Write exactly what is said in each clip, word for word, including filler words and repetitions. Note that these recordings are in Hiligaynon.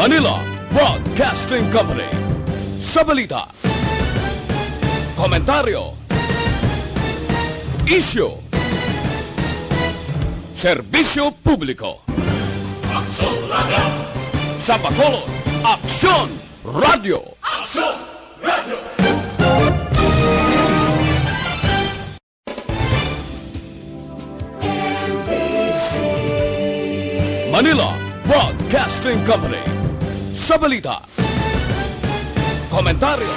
Manila Broadcasting Company. Sa balita, komentaryo, isyu, serbisyo publiko. Aksyon Radio. Sa Bacolod, Aksyon Radio. Aksyon Radio. Manila Broadcasting Company. Sa balita, komentaryo.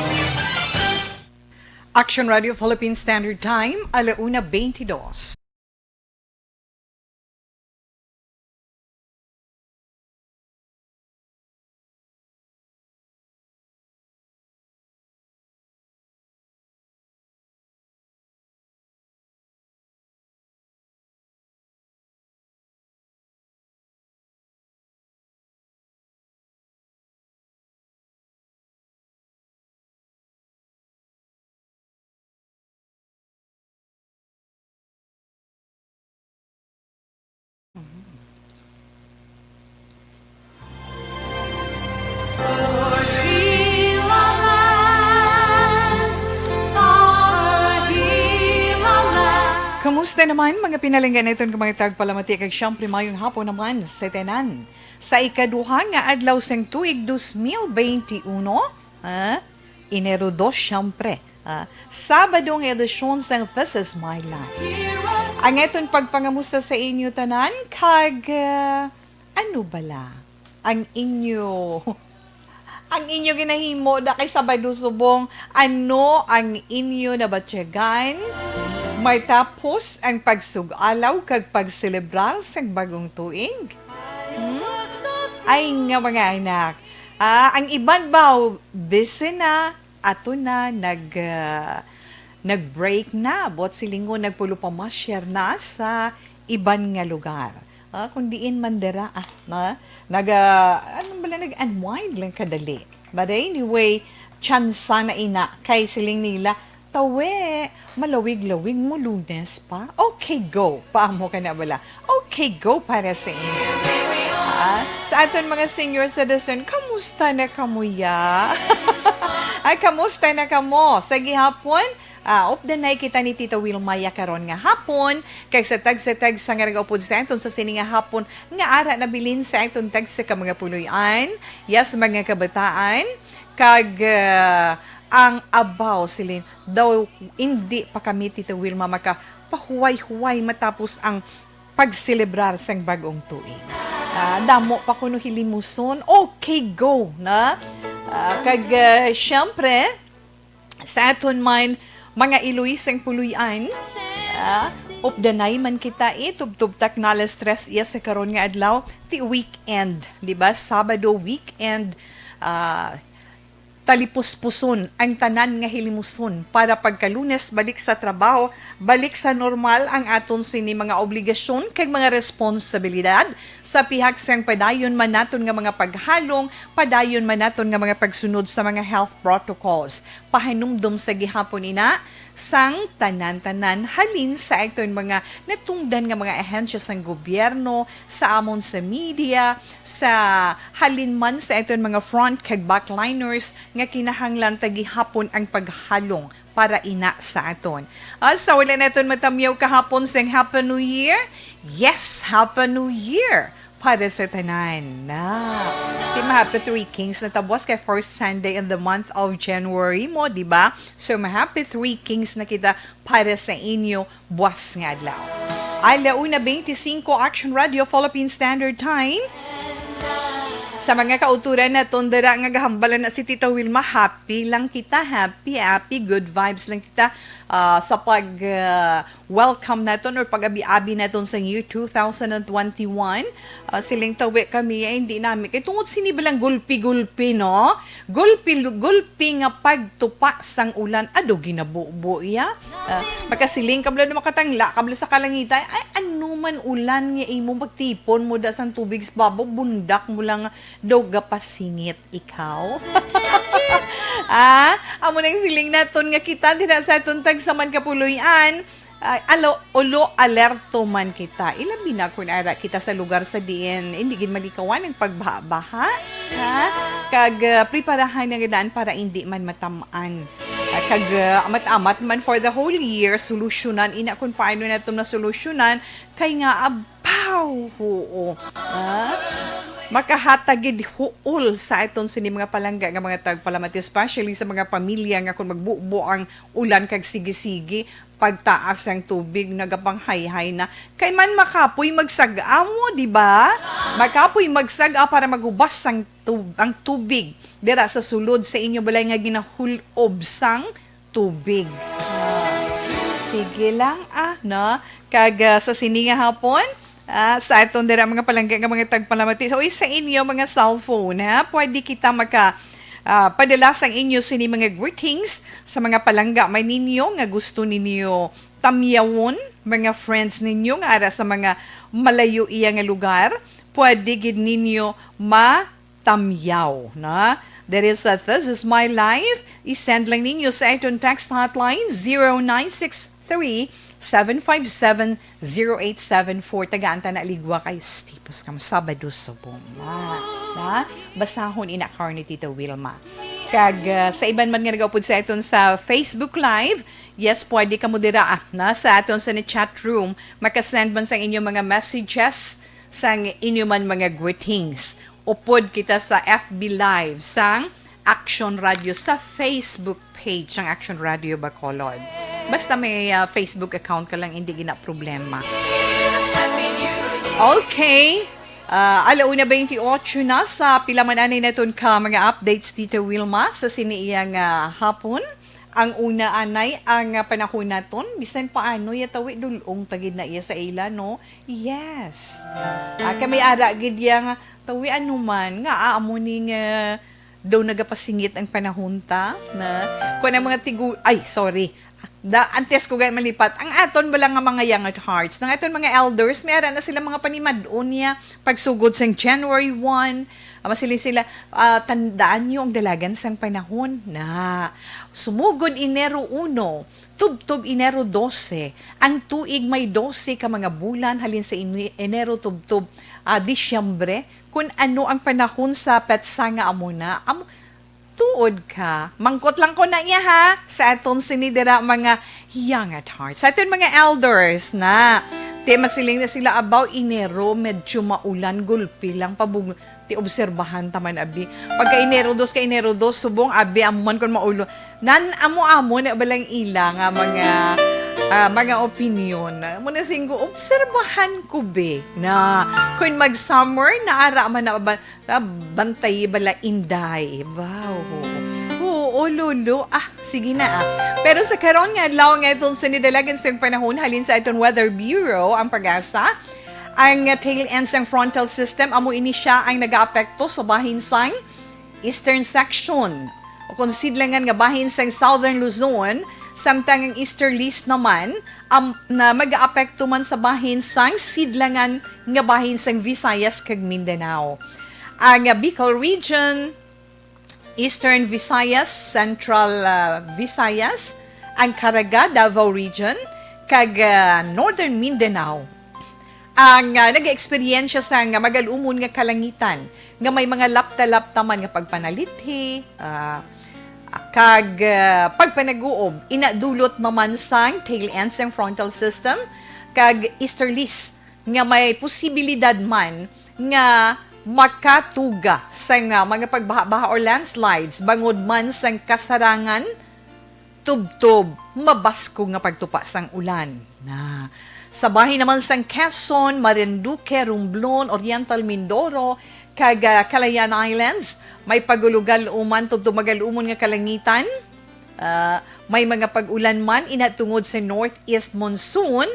Action Radio Philippine Standard Time, alauna twenty-two. Kamusta naman, mga pinalangga naton nga mga tagpalamati, kag siyempre, mayong hapon naman sa tanan. Sa ikaduha nga adlaw sang tuig dos mil benti uno, ha? Enero dos, siyempre, ha? Sabado nga edisyon sang This Is My Life. Ang aton pagpangamusta sa inyo tanan, kag, ah, ano bala ang inyo, ang inyo ginahimo da kay Sabado subong? Ano ang inyo nabatyagan matapos ang pagsug-alaw kag pagselebrar sang bagong tuig? Hmm? Ay nga, mga anak. Ah, ang iban ba, busy na, ato na, nag, ah, nag-break na, buot silingon, nagpulupamasyar na sa iban nga lugar. Ah, kung diin man dira, ah, na, nag, ah, ano bala, nag-unwind lang kadali. But anyway, tsansa na ina, kay siling nila, "Tawe, malawig-lawig mo, Lunes pa. Okay, go." Paamo ka na bala? Okay, go para sa inyo. Ah, sa aton mga senior citizen, kamusta na kamo, ya? Ay, kamusta na kamo? Sa gihapon, ah, updanay kita ni Tita Wilmaya karon nga hapon, kag sa tagsa-tagsa nga nagaupod sa aton sa sini nga hapon, nga ara nabilin sa aton tagsa ka mga puloy-an, yes, mga kabataan, kag, ah, ang abaw, silin, daw indi pa kami, Tita Wilma, makapahuway-huway matapos ang pagselebrar sang bag-ong tuig. Ah, damo pa kuno hilimuson. Okay, go, na? Ah, kag, ah, siyempre, sa aton man, mga iloy sang puloy-an, ah, updanay man kita, eh, tubtob ta nga alas tres iya sa karon nga adlaw, ti weekend, di ba? Sabado weekend, ah, talipuspuson ang tanan nga hilimuson para pagka-Lunes balik sa trabaho, balik sa normal ang aton sini mga obligasyon kag mga responsibilidad sa pihak sang padayon man naton nga mga paghalong, padayon man naton nga mga pagsunod sa mga health protocols. Pahinumdom sa gihapon ina sang tanan-tanan halin sa aton mga natungdan nga mga ahensya sang gobyerno, sa amon sa media, sa halin man sa aton mga front kag backliners nga kinahanglan ta gihapon ang paghalong para ina sa aton. Ah, sa wala naton matamyaw kahapon sang Happy New Year, yes, Happy New Year para sa tanan. Na. Di ma-Happy Three Kings na ta, boss, kay first Sunday in the month of January mo, di ba? So, ma-Happy Three Kings na kita para sa inyo buwas nga adlaw. Alauna twenty-five, Action Radio, Philippine Standard Time. Sa mga kauturan naton dira nga gahambalan na si Tita Wilma, happy lang kita, happy, happy, good vibes lang kita, ah, sa pag, ah, welcome naton or pag-abi-abi naton sa year two thousand and twenty-one. Ah, siling tawi kami, ay, hindi namin. Kay tungod sini balang gulpi-gulpi, no? Gulpi, gulpi nga pagtupa sang ulan, ado ginabubo iya. Ah, makasiling kabla na makatangla kabla sa kalangitan, ay, ano man ulan nga imo, magtipon mo da sang tubig sa babaw, bundak mo lang daw gapasingit ikaw. Ah, amo nang siling naton nga kita dinha sa aton tagsa man kapuloy-an. Ay, alo-, ulo alerto man kita. Ilabi na kung ara kita sa lugar sa diin hindi gid malikawan ang pagbaha-baha. Ha? Kag, ah, preparahan nga daan para indi man matamaan. Ah, kag, ah, amat-amat man for the whole year, solusyonan. Ina kung paano nato na solusyonan, kay nga, abaw, oo. Ha? Makahatag gid huol sa aton sini mga palangga nga mga tagpalamati, especially sa mga pamilya nga kung magbubo ang ulan kag sige-sige, pagtaas ang tubig, nagapanghayhay na. Kay man makapoy magsag-a mo, di ba? Makapoy magsag-a para magubas ang tub-, ang tubig dira sa sulod sa inyo balay nga ginahulob sang tubig. Ah, sige lang, ah, no? Kag, ah, sa sini nga hapon, ah, sa aton dira mga palangga nga mga tagpalamati. So, sa inyo mga cellphone, ha? Pwede kita maka, ah, padala sang inyo sini mga greetings sa mga palangga man ninyo nga gusto ninyo tamyawon, mga friends ninyo nga ara sa mga malayo iya nga lugar. Pwede gid ninyo ma tamyaw, na? There is a This Is My Life. I-send lang ninyo sa aton text hotline, zero nine six three, seven five seven, zero eight seven four. Tagaan ta na ligwa kay Stipos kamo Sabado subong. Na? Na? Basahon ina karon ni Tita Wilma. Kag, ah, sa iban man nga nagaupod sa aton sa Facebook Live, yes, pwede kamo dira, ah, na sa aton sa ni chat room, makasend man sang inyong mga messages, sang inyo man mga greetings. Upod kita sa F B Live sang Action Radio, sa Facebook page sang Action Radio Bacolod. Basta may, ah, Facebook account ka lang, hindi gina problema. Okay. Ah, ala una twenty-eight na, sa pila man anay naton ka mga updates, Tita Wilma, sa sini iya nga hapon. Ang una anay, ang, ah, panahon naton, bisan paano, ya tawi dulong ta gid na iya sa ila, no? Yes. Ah, kay may ara gid ya nga, tawi ano man, nga, ah, amo ni nga daw nagapasingit ang panahon ta, na, kung ang mga tigu-, ay, sorry. Da, antes ko gani malipat, ang aton bala nga mga young at hearts, nang aton mga elders, may ara na sila mga panimad-on niya, pagsugod sang January one, ah, masiling sila, ah, tandaan niyo ang dalagan sang panahon na sumugod Enero uno, tubtob Enero dose, ang tuig may dose ka mga bulan halin sa Ene-, Enero tubtob, ah, Disyembre, kun ano ang panahon sa petsa nga amo na. Am-, tuod ka. Mangkot lang ko na iya, ha, sa aton sini dira mga young at heart. Sa aton mga elders na. Ti masiling na sila about Enero, medyo maulan, gulpi lang, pabug-, ti obserbahan ta man, abi. Pagka Enero dos, ka Enero dos, subong, abi, amo man kun maulo. Nan, amo-amo na balang ila nga mga, ah, mga opinion. Amo na singgo, obserbahan ko, be, na kun mag-summer, naara man na ba, ah, bantay bala, Inday. Wow. Oo, lolo. Ah, sige na, ah. Pero sa karon nga adlaw nga itong sinidalagan sa panahon, halin sa itong Weather Bureau, ang pag-asa, ang tail end sang frontal system, amo ini siya ang nagaapekto sa bahin sang eastern section, o kung sidlangan nga bahin sang Southern Luzon, samtang ang easterlies naman, am-, na mag-aapekto man sa bahin sang sidlangan nga bahin sang Visayas kag Mindanao. Ang, ah, Bicol Region, Eastern Visayas, Central, ah, Visayas, ang Caraga, Davao Region, kag, ah, Northern Mindanao. Ang, ah, nag-eksperyensya sang magalumon nga kalangitan nga may mga lapta-lapta man nga pagpanalithi, ah, kag, ah, pagpanaguob, ina dulot naman sang tail end sang frontal system kag easterlies nga may posibilidad man nga makatuga sang, ah, mga pagbaha-baha or landslides bangod man sang kasarangan tubtob mabaskog nga pagtupa sang ulan. Na, sa bahin naman sang Quezon, Marinduque, Romblon, Oriental Mindoro, kag, ah, Calayan Islands, may pagulugal-uman tubtob magalumon nga kalangitan. Ah, may mga pag-ulan man ina tungod sa northeast monsoon,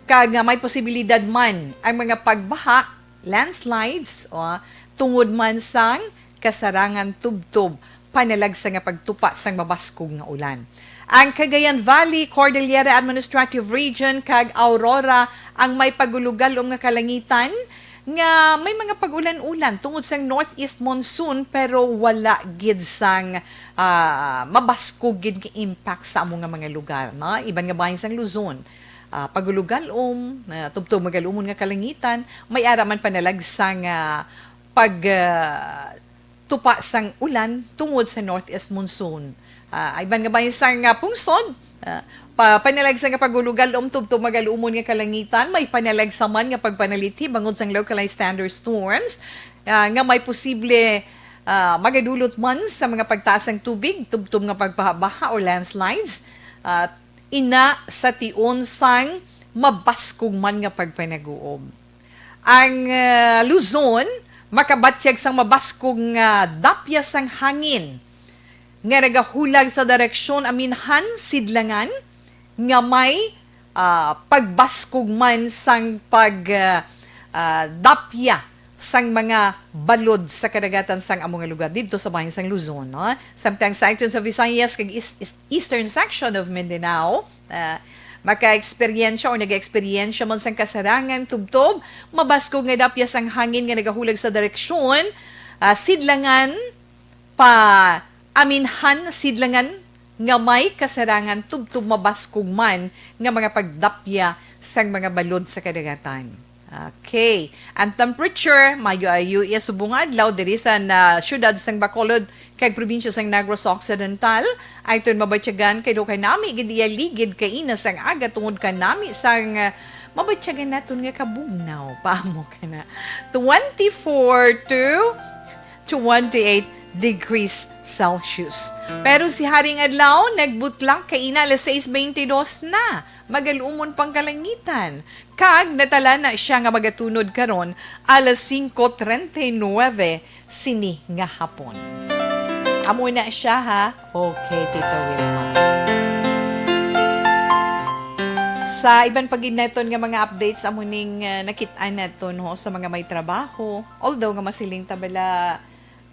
kag, ah, may posibilidad man ang mga pagbaha, landslides, o, tungod man sang kasarangan tubtob panalagsa nga pagtupa sang mabaskog nga ulan. Ang Cagayan Valley, Cordillera Administrative Region, kag Aurora ang may pagulugalom nga kalangitan nga may mga pag-ulan-ulan tungod sang northeast monsoon, pero wala gid sang, ah, mabaskog gid nga impact sa amo nga mga lugar, no? Iban nga bahin sang Luzon, ah, pagulugalom, ah, tubtob magalumon nga kalangitan, may ara man panalagsa nga pag, ah, tupa sang ulan tungod sa northeast monsoon. Ah, iban nga bahin sang, ah, pungsod, ah, pa-, panalag sa nga pagulugal, um, tubtob magaluumon nga kalangitan, may panalag sa man nga pagpanalithi bangod sang localized thunderstorms, ah, nga may posible, ah, magadulot man sa mga pagtaas sang tubig, tubtob nga pagbaha-baha o landslides, ah, ina sa tion sang mabaskog man nga pagpanaguob. Ang, ah, Luzon makabatyag sang mabaskog nga dapya sang hangin nga nagahulag sa direksyon aminhan sidlangan nga may, ah, pagbaskog man sang pag, ah, ah, dapya sang mga balod sa kadagatan sang amo nga lugar didto sa bahin sang Luzon, no? Samtang sa, sa Visayas kag east, east, eastern section of Mindanao, ah, maka-eksperyensya o nag-eksperyensya man sang kasarangan tubtob mabaskog nga dapya sang hangin nga nagahulag sa direksyon, ah, sidlangan pa aminhan sidlangan nga may kasarangan tubtob mabaskog man nga mga pagdapya sang mga balod sa kadagatan. Okay. Ang temperature, maayo-ayo iya subong nga adlaw diri sa na, siyudad sang Bacolod kag probinsya sang Negros Occidental. Ayton mabatyagan kay daw kay nami gid iya ligid kaina sang aga tungod kanami sang, ah, mabatyagan naton nga kabugnaw. Paamo ka na? Twenty-four to twenty-eight degrees Celsius. Pero si Haring Adlaw nagbutlak kaina alas sais bentidós na. Magalumon pang kalangitan. Kag natalana siya nga magatunod karon alas singko treinta y nueve sini nga hapon. Amo na siya, ha? Okay, Tito Wilma. Sa iban pa gid naton nga mga updates, amo ning, ah, nakit-an naton, ho, sa mga may trabaho. Although nga masiling ta bala,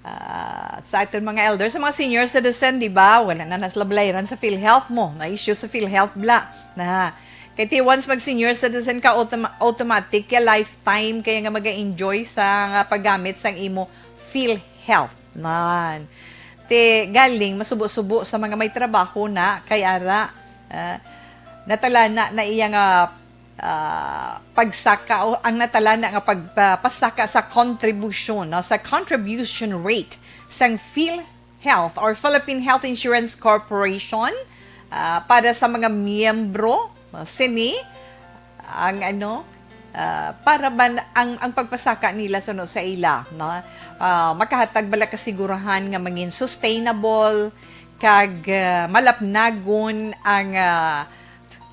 ah, sa aton mga elders, sa mga senior citizen, di ba? Wala na nas lablayran sa PhilHealth mo. Na-issue sa PhilHealth bla. Na. Kay ti once mag senior citizen ka, autom-, automatic ya lifetime kaya nga maga-enjoy sa nga paggamit sang imo PhilHealth. Nan. Ti galing masubo-subo sa mga may trabaho na kay ara, ah, natalana na iya nga, ah, pagsaka o ang natalana nga pag-, ah, pasaka sa kontribusyon, no, sa contribution rate sang PhilHealth or Philippine Health Insurance Corporation, ah, para sa mga miyembro, no, sini ang ano, ah, para ba na-, ang, ang pagpasaka nila suno sa ila, no? Ah, makahatag bala kasigurahan nga mangin sustainable kag, ah, malapnagon ang, ah,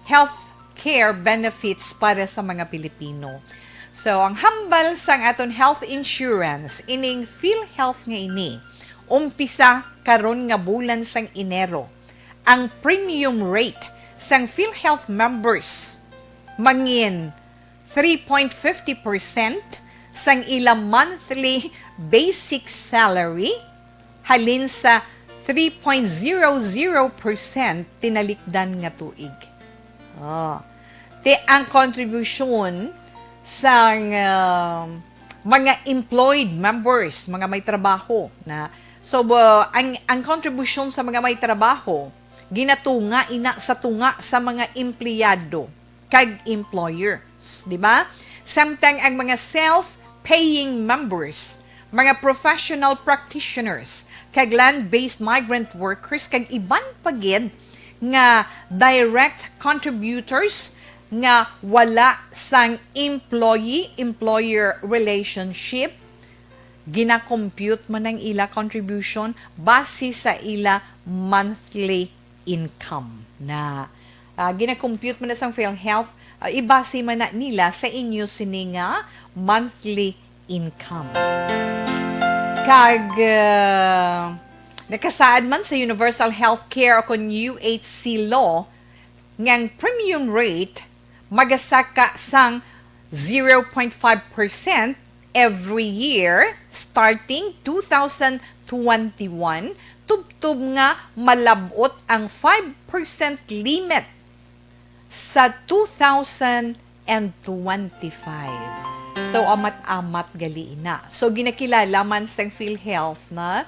health care benefits para sa mga Pilipino. So, ang hambal sang aton health insurance, ining PhilHealth nga ini, umpisa karon nga bulan sang Enero, ang premium rate sang PhilHealth members mangin three point fifty percent sang ila monthly basic salary, halin sa three point zero zero percent tinalikdan nga tuig. Oh. Ti ang kontribusyon sang, um, mga employed members, mga may trabaho na. So, uh, ang, ang kontribusyon sa mga may trabaho, ginatunga ina sa tunga sa mga empleyado kag employers, di ba? Samtang ang mga self-paying members, mga professional practitioners, kag land-based migrant workers, kag iban pa gid nga direct contributors nga wala sang employee-employer relationship, gina-compute man ang ila contribution base sa ila monthly income na, ah, gina-compute man na sang PhilHealth, ah, ibase man na nila sa inyo sini nga monthly income. Kag, ah, nakasaad man sa Universal Healthcare o kon U H C law nga ang premium rate magasaka sang zero point five percent every year starting two thousand twenty-one, tubtob nga malab-ot ang five percent limit sa two thousand twenty-five. So, amat-amat gali ina. So, ginakilala man sang PhilHealth na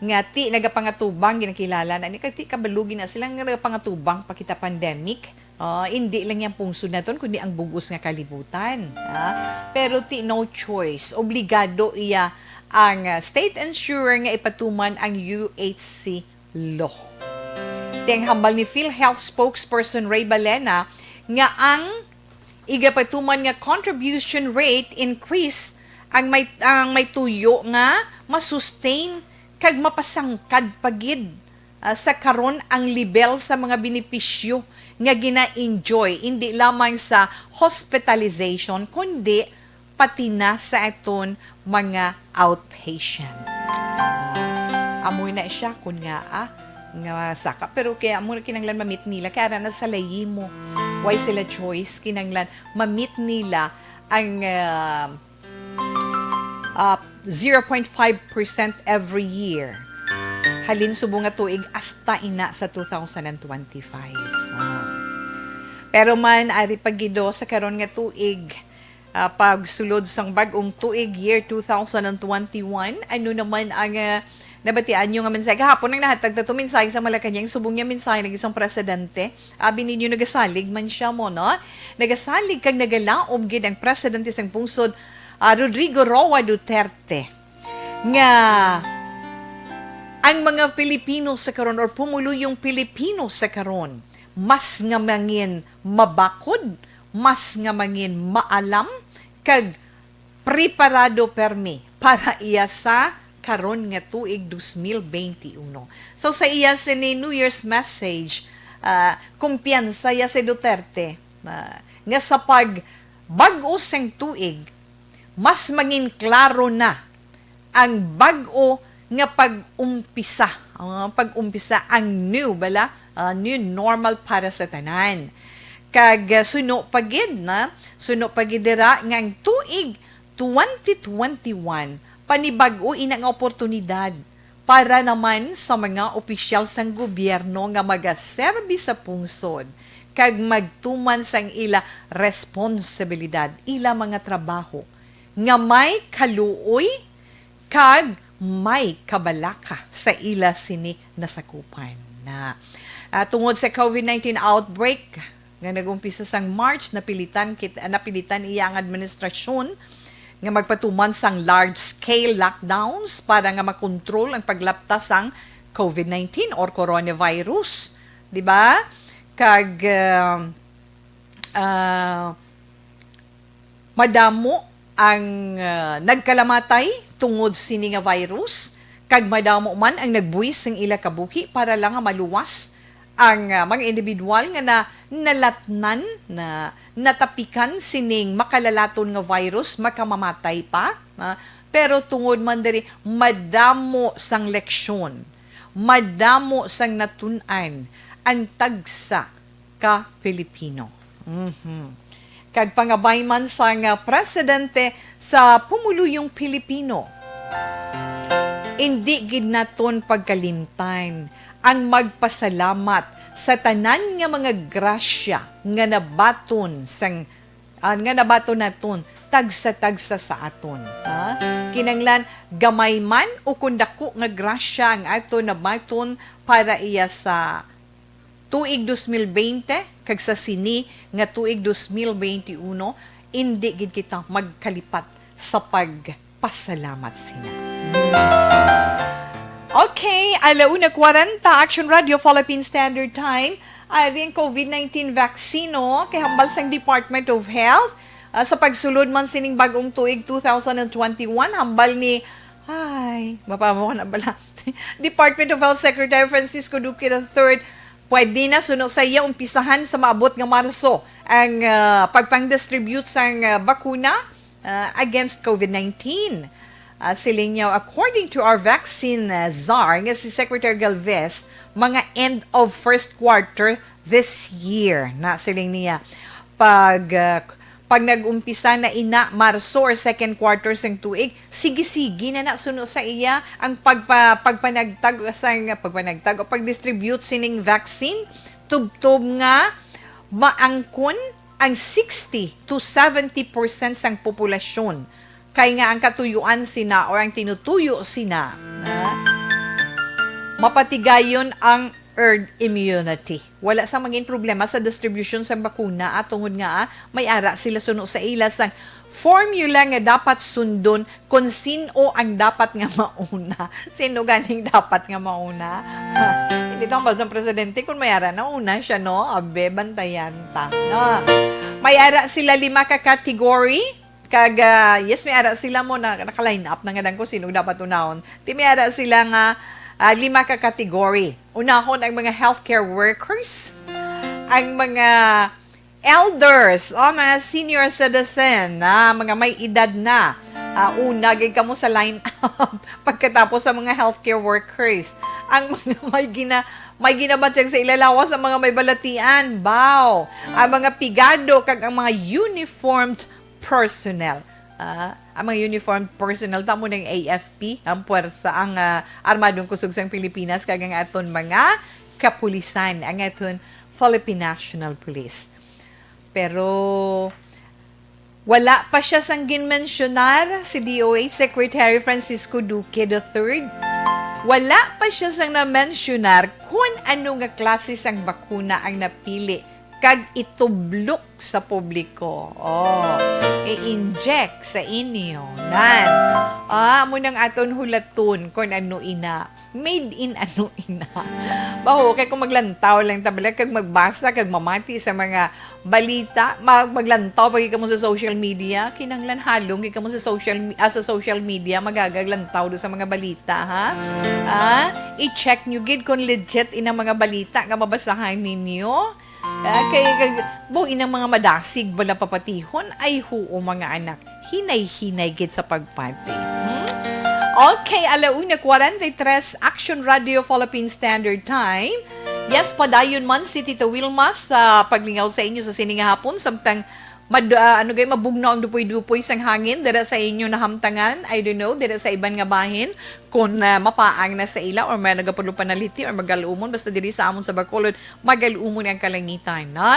nga ti nagapangatubang, ginakilala na ni, kag ti kabalo gid na sila nga nagapangatubang pa kita pandemic. Ah, indi lang yang pungsod naton, kundi ang bug-os nga kalibutan, ah. Pero ti no choice, obligado iya ang, ah, state insurer nga ipatuman ang U H C law. Ti ang hambal ni PhilHealth spokesperson Ray Balena nga ang igapatuman nga contribution rate increase ang may, ang may tuyo nga masustain kag mapasangkad pa gid, ah, sa karon ang lebel sa mga benepisyo nga gina-enjoy, hindi lamang sa hospitalization, kundi pati na sa aton mga outpatient. Amo na siya, kun nga, ah, nga saka. Pero kaya amo na kinanglan mamit nila, kaya ara na sa layi mo. Why sila choice? Kinanglan mamit nila ang, ah, ah, zero point five percent every year. Halin subong nga tuig hasta ina sa two thousand and twenty-five. Ah. Pero man, ari pa gid sa karon nga tuig, ah, pagsulod sang bag-ong tuig, year two thousand and twenty-one, ano naman ang, ah, nabatian nyo nga mensahe? Kahapon ang nahatag nato mensahe sa Malacañang, subong niya mensahe na gid sang presidente. Abi ninyo, nagasalig man siya mo, no? Nagasalig kag nagalaom gid ang presidente sang pungsod, ah, Rodrigo Roa Duterte, nga ang mga Pilipino sa karon or pumuluyong Pilipino sa karon mas nga mangin mabakod, mas nga mangin maalam, kag preparado permi para iya sa karon nga tuig dos mil benti uno. So, sa iya sini New Year's message, ah, kumpiyansa ya si Duterte, ah, nga sa pag bag-o sang tuig, mas mangin klaro na ang bag-o nga pag-umpisa. Ang pag-umpisa, ang new bala, ah, new normal para sa tanan. Kag, ah, suno pa gid na, suno pa gid dira nga ang tuig twenty twenty-one, panibag-o ina nga oportunidad para naman sa mga opisyal sang gobyerno nga magaserbi sa pungsod kag magtuman sang ila responsibilidad, ila mga trabaho nga may kaluoy kag may kabalaka sa ila sini nasakupan na. Ah, tungod sa covid nineteen outbreak nga nag-umpisa sang March, napilitan kit-, napilitan iya ang administrasyon nga magpatuman sang large-scale lockdowns para nga makontrol ang paglapta sang covid nineteen or coronavirus, di ba? Kag, ah, ah, madamo ang, ah, nagkalamatay tungod sini nga virus, kag madamo man ang nagbuwis sang ila kabuhi para lang nga maluwas ang, ah, mga individual nga na, nalatnan, na natapikan sining makalalaton nga virus, makamamatay pa, ah, pero tungod man diri, madamo sang leksyon, madamo sang natun-an ang tagsa ka Pilipino. Mhm. Kag pangabay man sang, ah, presidente sa pumuluyong Pilipino, indi gid naton pagkalimtan ang magpasalamat sa tanan nga mga grasya nga nabaton sang, ah, nga nabaton naton tagsa-tagsa sa aton, ha? Kinanglan gamay man o kon dako nga grasya ang aton nabaton para iya sa tuig dos mil bente kag sa sini nga tuig dos mil benti uno, indi gid kita magkalipat sa pagpasalamat sina. Okay, ala una kwarenta, Action Radio Philippine Standard Time. Ari ang covid nineteen vaccine, no? Kay hambal sang Department of Health, ah, sa pagsulod man sining bag-ong tuig two thousand and twenty-one, hambal ni, ay, mapamo ka na bala. Department of Health Secretary Francisco Duque the third, pwede na suno sa iya umpisahan sa maabot nga Marso ang, ah, pagpang-distribute sang, ah, bakuna, ah, against covid nineteen. Ah, siling niya, according to our vaccine, ah, czar nga si Secretary Galvez, mga end of first quarter this year na, siling niya. Pag, ah, pag nag-umpisa na ina Marso or second quarter sang tuig, sige-sige na na suno sa iya ang pagpa-, pagpanagtag sang, pagpanagtag o pag-distribute sining vaccine, tubtob nga maangkon ang sixty to seventy percent sang populasyon. Kay nga ang katuyuan sina or ang tinutuyo sina na mapatigayon ang herd immunity. Wala sa mangin problema sa distribution sang bakuna, ah, tungod nga, ah, may ara sila suno sa ila sang Formula nga dapat sundon kung sino ang dapat nga mauna. Sino ganing dapat nga mauna? Hindi tong balsang presidente kung may ara na una siya, no? Abe, bantayan ta. No? May ara sila lima ka category. Kag, ah, yes, may ara sila mo na naka-line up na nga lang kung sino dapat unahon. Ti may ara sila nga, ah, lima ka category. Unahon ang mga healthcare workers, ang mga elders, o mga senior citizen, na mga may edad na. Ah, una gid kamo sa line up pagkatapos sa mga healthcare workers. Ang mga may gina-, may ginabatyag sa ila lawas ang mga may balatian. Baw, ang mga pigado kag ang mga uniformed personnel. Ah, ang mga uniformed personnel, tamo ng A F P, ang puwersa, ang, ah, Armadong Kusog sang Pilipinas, kag ang aton mga kapulisan, ang aton Philippine National Police. Pero wala pa siya sang ginmensyonar si D O H Secretary Francisco Duque the third. Wala pa siya sang namensyonar kung ano nga klase sang bakuna ang napili kag itublok sa publiko. Oh, i-inject sa inyo. Nan. Ah, amo nang aton hulaton kung ano ina. Made in ano ina. Baho, kay kung maglantaw lang ta bala kag magbasa kag mamati sa mga balita, mag-, maglantaw pa gid kamo sa social media, kinahanglan halong gid kamo sa social me-, ah, sa social media, magagaglantaw do sa mga balita, ha? Ah, i-check nyo gid kung legit inang mga balita nga mabasahan ninyo. Ah, kay, kay, bo, inang mga madasig bala papatihon, ay huo, mga anak. Hinay-hinay gid sa pagpati. Hmm? Okay, alauna forty-three, Action Radio Philippine Standard Time. Yes, padayon man si Tita Wilma sa paglingaw sa inyo sa sini nga hapon, samtang mad-, ah, ano gay, mabugnaw ang dupoy-dupoy sang hangin dira sa inyo nahamtangan, I don't know, dira sa iban nga bahin, kung, ah, mapaang na sa ila or may nagapudlo panaliti or magalumon, basta diri sa amon sa Bacolod, magalumon ang kalangitan, no?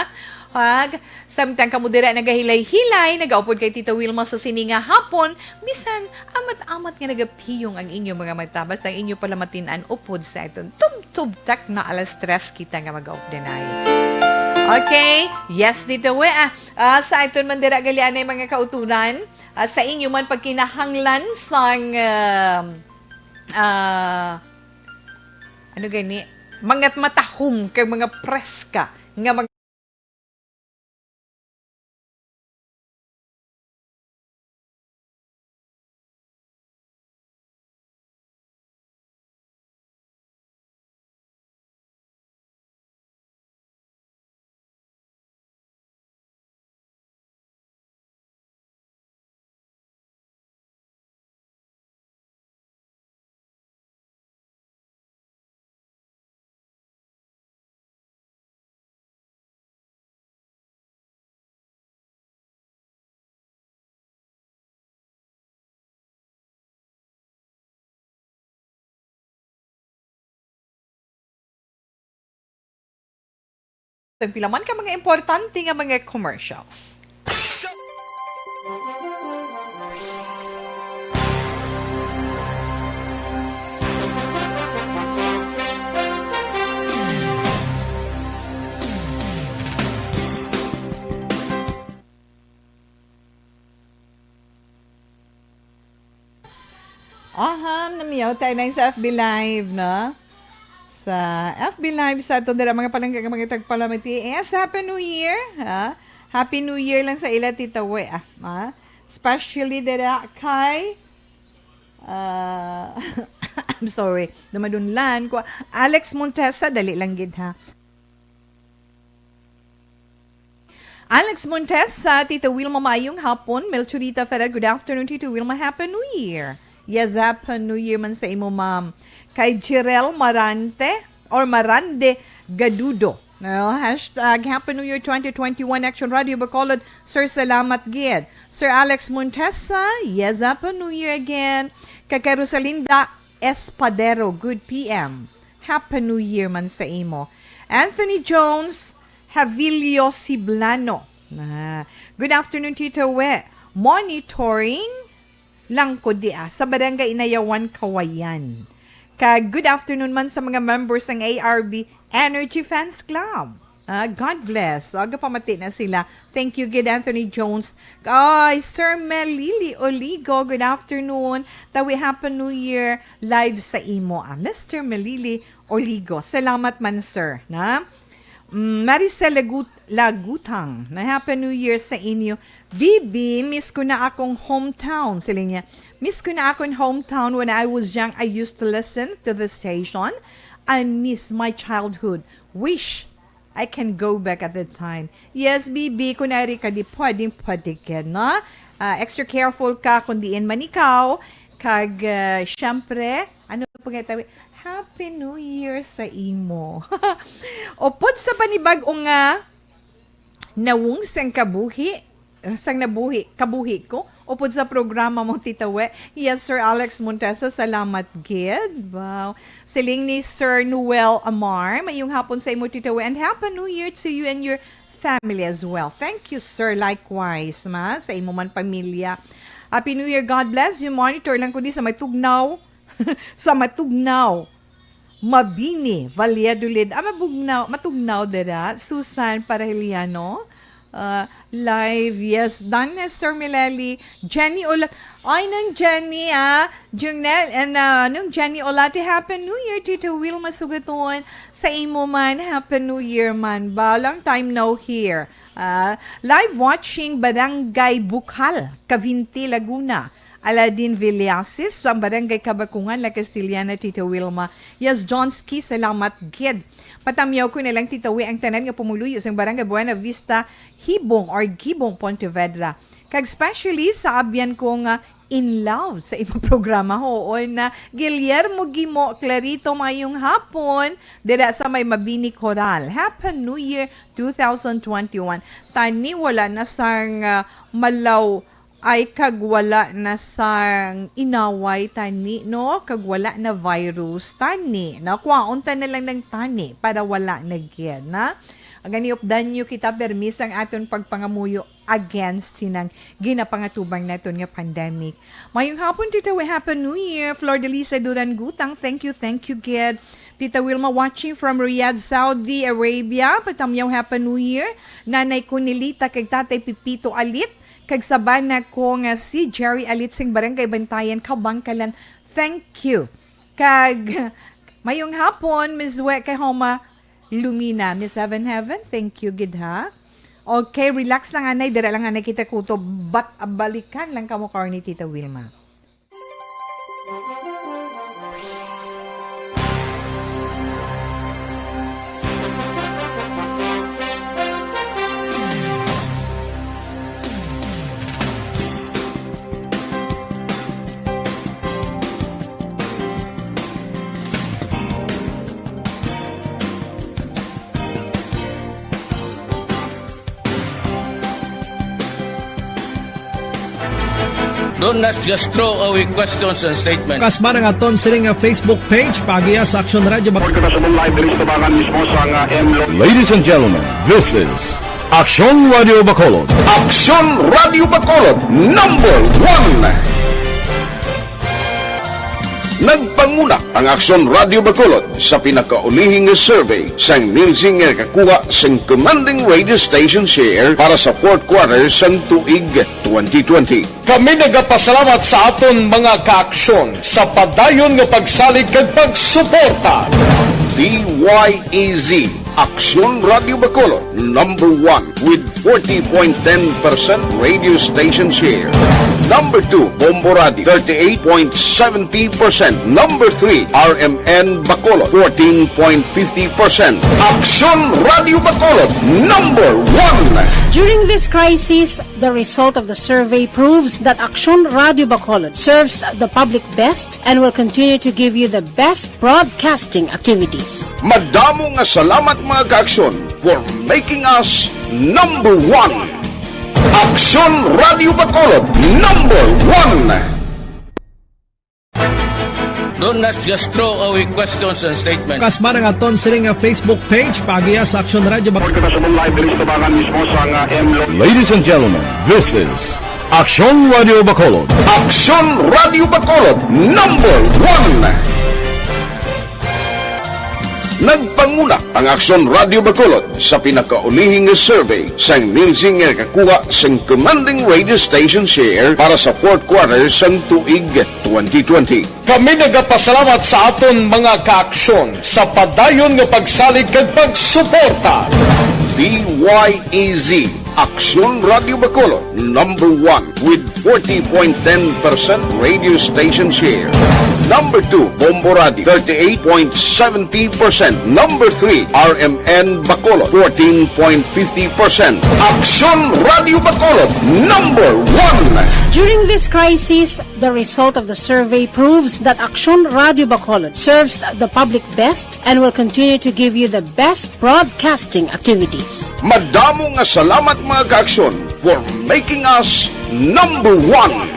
Ag, samtang kamo dira nagahilay-hilay, nagaupod kay Tita Wilma sa sini nga hapon, bisan amat-amat nga nagapiyong ang inyo mga mata, basta ang inyo pala matin-an upod sa aton tubtob tak na alas tres kita nga mag-updanay. Okay? Yes, Tita Wi. Ah, ah, sa aton man dira gali anay mga kauturan, ah, sa inyo man pagkinahanglan sang, ah, ah, ano gani? Mga matahom kag mga preska nga mga Ang pila man ka mga importante nga mga commercials. Aham, namiyaw tayo na sa F B Live, no? Sa F B Live sa aton dira, mga palangga, mga tagpalamati. Yes, Happy New Year, ha? Happy New Year lang sa ila, Tita We, ah, ha? Especially dira kay, ah, I'm sorry, dumadunlan ko. Alex Montesa, dali lang gid, ha? Alex Montesa, Tita Wilma, maayong hapon. Melchorita Ferrer, good afternoon, Tita Wilma. Happy New Year. Yes, Happy New Year man sa imo, ma'am. Kay Jirel Marante or Marande Gadudo. No, hashtag Happy New Year twenty twenty-one Action Radio Bacolod. Sir, salamat gid. Sir Alex Montesa, yes, Happy New Year again. Kay, kay Rosalinda Espadero, good P M. Happy New Year man sa imo. Anthony Jones Havilio Siblano. Ah, good afternoon, Tito We. Monitoring lang ko di, ah, sa Barangay Inayawan, Kawayan. Kag good afternoon man sa mga members sang A R B Energy Fans Club. Ah, God bless. Aga pamati na sila. Thank you, gid Anthony Jones. Ay, Sir Melili Oligo, good afternoon. Tawi, Happy New Year live sa imo. Ah, Mister Melili Oligo. Salamat man, sir. Na? Mm, Maricel Lagut Lagutang, na Happy New Year sa inyo. "Bibi, miss ko na akong hometown," siling niya. "Miss ko na akong hometown. When I was young, I used to listen to the station. I miss my childhood. Wish I can go back at that time." Yes, Bibi, kung ari ka, di pwedeng pwede ka, no? Ah, extra careful ka kung diin man ikaw. Kag, ah, syempre, ano pa nga tawag? Happy New Year sa imo. Upod sa panibag-o nga nawong sang kabuhi, sang nabuhi, kabuhi ko, upod sa programa mo, Tita We. Yes, Sir Alex Montesa, salamat gid. Wow. Siling ni Sir Noel Amar, "Mayong hapon sa imo, Tita We, and Happy New Year to you and your family as well." Thank you, sir. Likewise, ma, sa imo man pamilya. Happy New Year. God bless you. Monitor lang ko di sa Matugnaw. Sa Matugnaw. Mabini, Valladolid. Ah, mabugnaw, matugnaw dira. Susan Paraheliano. Ah, live, yes. Done na, Sir Mileli. Jenny Ola-, ay, nung Jenny, ah. Jungnel, and, ah, nung Jenny Olate, Happy New Year, Tito Wilma Sugaton. Sa imo man, Happy New Year man ba? Long time no hear. Ah, live watching, Barangay Bukal, Cavinti, Laguna. Aladin Villasis, ang Barangay Kabakungan, La Castellana, Tito Wilma. Yes, Johnski, salamat gid. Patamyaw ko na lang, Tito Wi, ang tanan nga pumuluyo sang Barangay Buena Vista, Hibong or Gibong, Pontevedra. Kag especially sa abyan ko nga in love sa imong programa, hoon na Guillermo Gimo Clarito, mayong hapon, dira sa may Mabini Coral. Happy New Year two thousand twenty-one. Tani, wala na sang, ah, malaw ay kag wala na sang inaway tani, no? Kag wala na virus tani, no? Kwaon ta na lang ng tani para wala na gid, na? Gani, updan niyo kita, permi sang aton pagpangamuyo against sinang ginapangatubang naton nga pandemic. Mayong hapon, Tita Wi. Happy New Year. Flor Delisa Duran Gutang, thank you, thank you, gid. Tita Wilma watching from Riyadh, Saudi Arabia. Patamyaw, Happy New Year. Nanay Kunilita kag Tatay Pipito Alit. Kag sabana ko nga si Jerry Alitsing, Barangay Bantayan, Kabangkalan. Thank you. Kag mayong hapon, Miss We kay Homa Lumina. Miss Heaven Heaven, thank you gid, ha. Okay, relax lang, anay. Dira lang, anay, kita kutob. Bat, balikan lang kamo karon ni Tita Wilma. Don't, let's just throw away questions and statements. Kasman ang aton sini nga Facebook page, paagiha sa Aksyon Radyo Bac- Pagkakasabong live diri sa tabangan mismo sa nga M Lo- Ladies and gentlemen, this is Aksyon Radio Bacolod. Aksyon Radio Bacolod, number one. Nagpanguna ang Aksyon Radio Bacolod sa pinakaulihing nga survey sang Nielsen nga nakakuha sang commanding radio station share para sa fourth quarter sang tuig twenty twenty. Kami nagapasalamat sa aton mga kaaksyon sa padayon nga pagsalig kag pagsuporta. D Y E Z, Aksyon Radio Bacolod, number one with forty point ten percent radio station share. Number two, Bombo Radio, thirty-eight point seventy percent. Number three, R M N Bacolod, fourteen point fifty percent. Aksyon Radio Bacolod, number one. During this crisis, the result of the survey proves that Aksyon Radio Bacolod serves the public best and will continue to give you the best broadcasting activities. Madamo nga salamat, mga kaaksyon, for making us number one. Aksyon Radio Bacolod, number one. Don't, let's just throw away questions and statements. Kasman ang aton sini nga Facebook page, paagiha sa Aksyon Radio Bac- Pagkakasabong live diri sa tabangan mismo sa nga M Lo- Ladies and gentlemen, this is Aksyon Radio Bacolod. Aksyon Radio Bacolod, number one. Nagpanguna Ang Aksyon Radio Bacolod sa pinakaulihi nga survey sang Nielsen nga nakakuha sang commanding radio station share para sa fourth quarter sang tuig twenty twenty. Kami nagapasalamat sa aton mga kaaksyon sa padayon nga pagsalig kag pagsuporta. D Y E Z, Aksyon Radio Bacolod, number one with forty point ten percent radio station share. Number two, Bombo Radio, thirty-eight point seventy percent. Number three, R M N Bacolod, fourteen point fifty percent. Aksyon Radio Bacolod, number one. During this crisis, the result of the survey proves that Aksyon Radio Bacolod serves the public best and will continue to give you the best broadcasting activities. Madamo nga salamat, mga kaaksyon, for making us number one.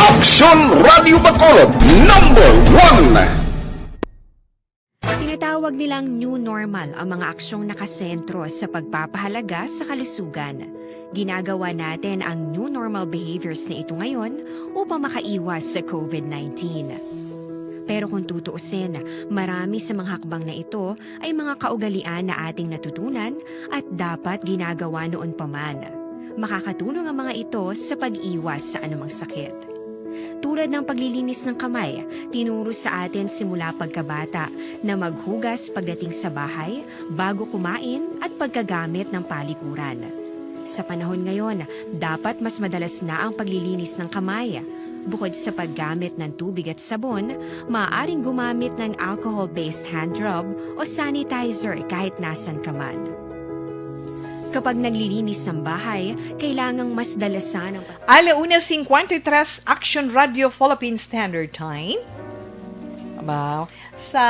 Aksyon Radio Bacolod, number one. Tinatawag nilang new normal ang mga aksyong nakasentro sa pagpapahalaga sa kalusugan. Ginagawa natin ang new normal behaviors na ito ngayon upang makaiwas sa COVID nineteen. Pero kung tutuusin, marami sa mga hakbang na ito ay mga kaugalian na ating natutunan at dapat ginagawa noon pa man. Makakatulong ang mga ito sa pag-iwas sa anumang sakit. Tulad ng paglilinis ng kamay, tinuro sa atin simula pagkabata na maghugas pagdating sa bahay, bago kumain at pagkagamit ng palikuran. Sa panahon ngayon, dapat mas madalas na ang paglilinis ng kamay. Bukod sa paggamit ng tubig at sabon, maaaring gumamit ng alcohol-based hand rub o sanitizer kahit nasan ka man. Kapag naglilinis ng bahay, kailangang mas dalasan ang Ala una cincuenta y tres, Action Radio Philippine Standard Time. Aba, sa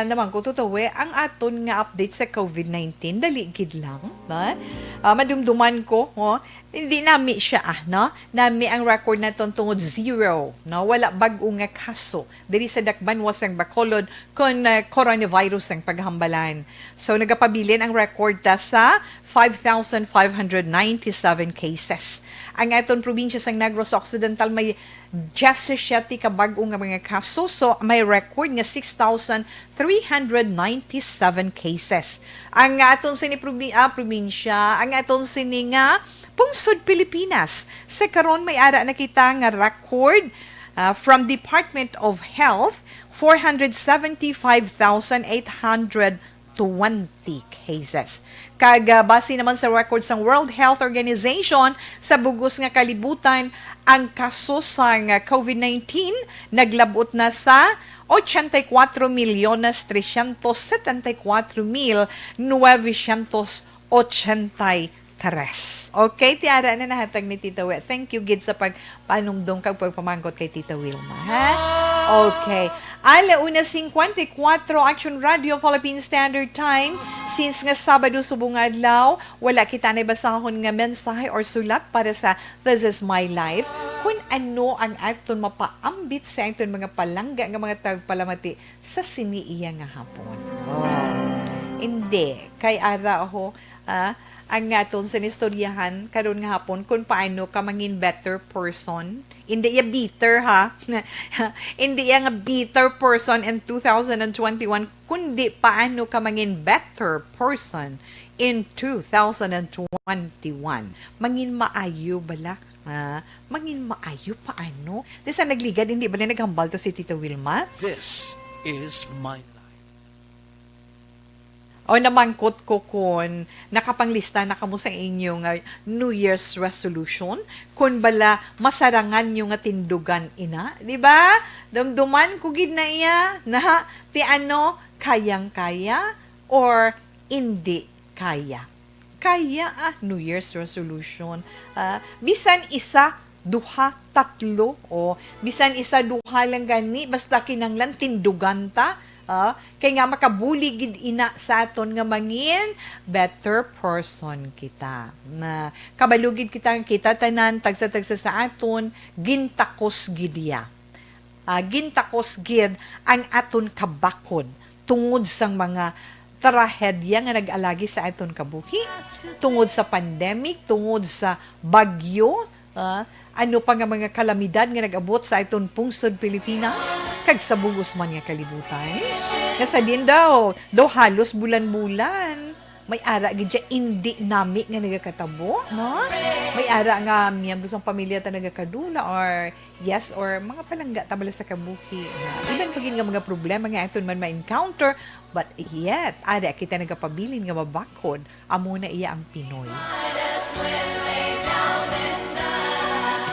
naman ko tutuwi, ang aton nga update sa COVID nineteen, dali gid lang, no? Ah, madumduman ko, oh, hindi nami siya, ah, no? Nami ang record naton tungod zero, no? Wala bag-o nga kaso diri sa dakbayan sang Bacolod kon, ah, coronavirus ang paghambalan. So, nagapabilin ang record ta sa five thousand five hundred ninety-seven cases. Ang aton probinsya sang Negros Occidental may diyasisiete ka bag-o nga mga kaso. So, may record nga six thousand three hundred ninety-seven cases. Ang aton sini probi-, ah, probinsya, ang aton sini nga pungsod Pilipinas. Sa karon may ara na kita nga record, ah, from Department of Health, four hundred seventy-five thousand eight hundred twenty cases. Kag, ah, base naman sa record sang World Health Organization, sa bug-os nga kalibutan, ang kaso sang, ah, COVID nineteen naglab-ot na sa ochenta y cuatro milyones trescientos setenta y cuatro mil novecientos ochenta y tres. Okay, ti ara na nahatag ni Tita We. Thank you gid sa pagpanumdom kag pagpamangkot kay Tita Wilma, ha? Okay. Ala una cincuenta y cuatro, Action Radio Philippine Standard Time. Since nga Sabado subong adlaw, wala kita na basahon nga mensahe or sulat para sa This Is My Life. Kun ano ang aton mapaambit sa aton mga palangga nga mga tagpalamati sa sini iya nga hapon. Oh. Hindi. Kay ara ho, ah, ang aton sinistoryahan karon nga hapon kung paano ka mangin better person. Hindi iya bitter, ha? Hindi iya nga bitter person in two thousand and twenty-one, kundi paano ka mangin better person in two thousand and twenty-one. Mangin maayo bala, ha? Mangin maayo paano? Di sa nagligad, hindi bala naghambal to si Tita Wilma? This is my life. O namangkot ko kun nakapanglista na kamo sa inyo nga New Year's resolution, kun bala masarangan nyo nga tindugan ina, di ba? Damduman ko gid na iya na ti ano, kayang-kaya or indi kaya. Kaya, ah, New Year's resolution. Ah, bisan isa, duha, tatlo, o bisan isa, duha lang gani, basta kinahanglan tindugan ta, ah, kay nga makabulig gid ina sa aton nga mangin better person kita. Na kabalo gid kita nga kita tanan, tagsa-tagsa sa aton, gintakos gid iya. Ah, gintakos gid ang aton kabakod tungod sang mga trahedya nga nag-alagi sa aton kabuhi, tungod sa pandemic, tungod sa bagyo, Ah, ano pa nga mga kalamidad nga nag-abot sa aton pungsod Pilipinas kag sa bug-os man nga kalibutan? Nga sa din daw, daw halos bulan-bulan, may ara gid siya indi nami nga nagakatabo, no? May ara nga miyembro sang pamilya ta nagakadula or yes, or mga palangga ta bala sa kabuhi. Even pa gid nga mga problema nga aton man ma-encounter, but yet, ara kita nagapabilin nga mabakod. Amo na iya ang Pinoy.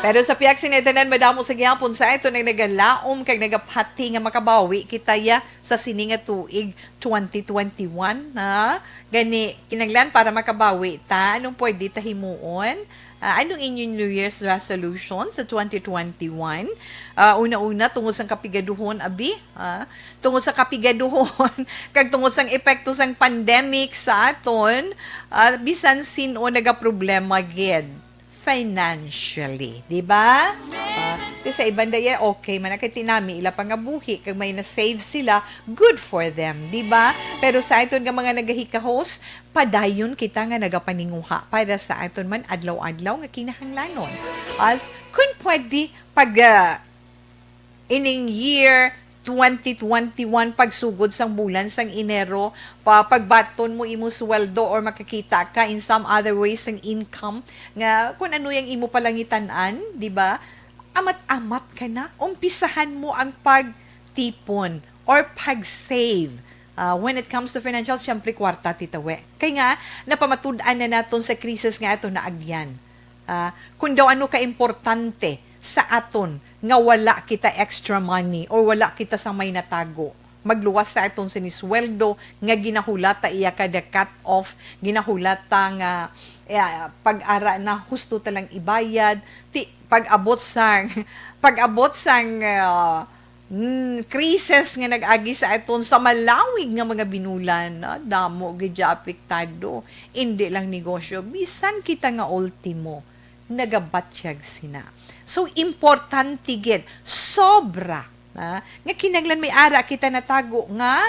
Pero sa pihak sini tanan, madamo sa gihapon sa aton ang nagalaom kag nagapati nga makabawi kita ya sa sini nga tuig twenty twenty-one, ha? Gani, kinahanglan para makabawi ta, anong pwede ta himuon? Ah, anong inyong New Year's resolution sa twenty twenty-one? Ah, una-una, tungod sang kapigaduhon, abi, ah, tungod sa kapigaduhon, kag tungod sang epekto sang pandemic sa aton, ah, bisan sin-o nagaproblema gid financially, di ba? Ah, ti sa iban daya, okay man na kay tinami ila pangabuhi, kag may na-save sila, good for them, di ba? Pero sa aton nga mga nagahikahos, padayon kita nga nagapaninguha para sa aton man adlaw-adlaw nga kinahanglanon. As, kun pwede, pag, ah, ining year twenty twenty-one, pagsugod sang bulan sang Enero, pa, pagbaton mo imo sweldo or makakita ka in some other ways sang income nga kun ano yang imo palangitan-an, di ba? Amat-amat ka na, umpisahan mo ang pagtipon or pag-save. Ah, when it comes to financial, siyempre, kwarta, titawe. Kay nga, napamatud-an na naton sa krisis nga aton naagyan. Ah, kung daw ano ka importante sa aton nga wala kita extra money or wala kita sa may natago. Magluwas sa aton sinisweldo nga ginahulata iya kada cut off, ginahulata nga, eh, pag-ara na husto ta lang ibayad. Ti, pag-abot sang, pag-abot sang, ah, mm, krisis nga nag-agi sa aton sa malawig nga mga binulan, ah, damo gid siya apektado. Indi lang negosyo, bisan kita nga ultimo nagabatyag sina. So, importante gid, sobra, ah, nga kinahanglan may ara kita natago nga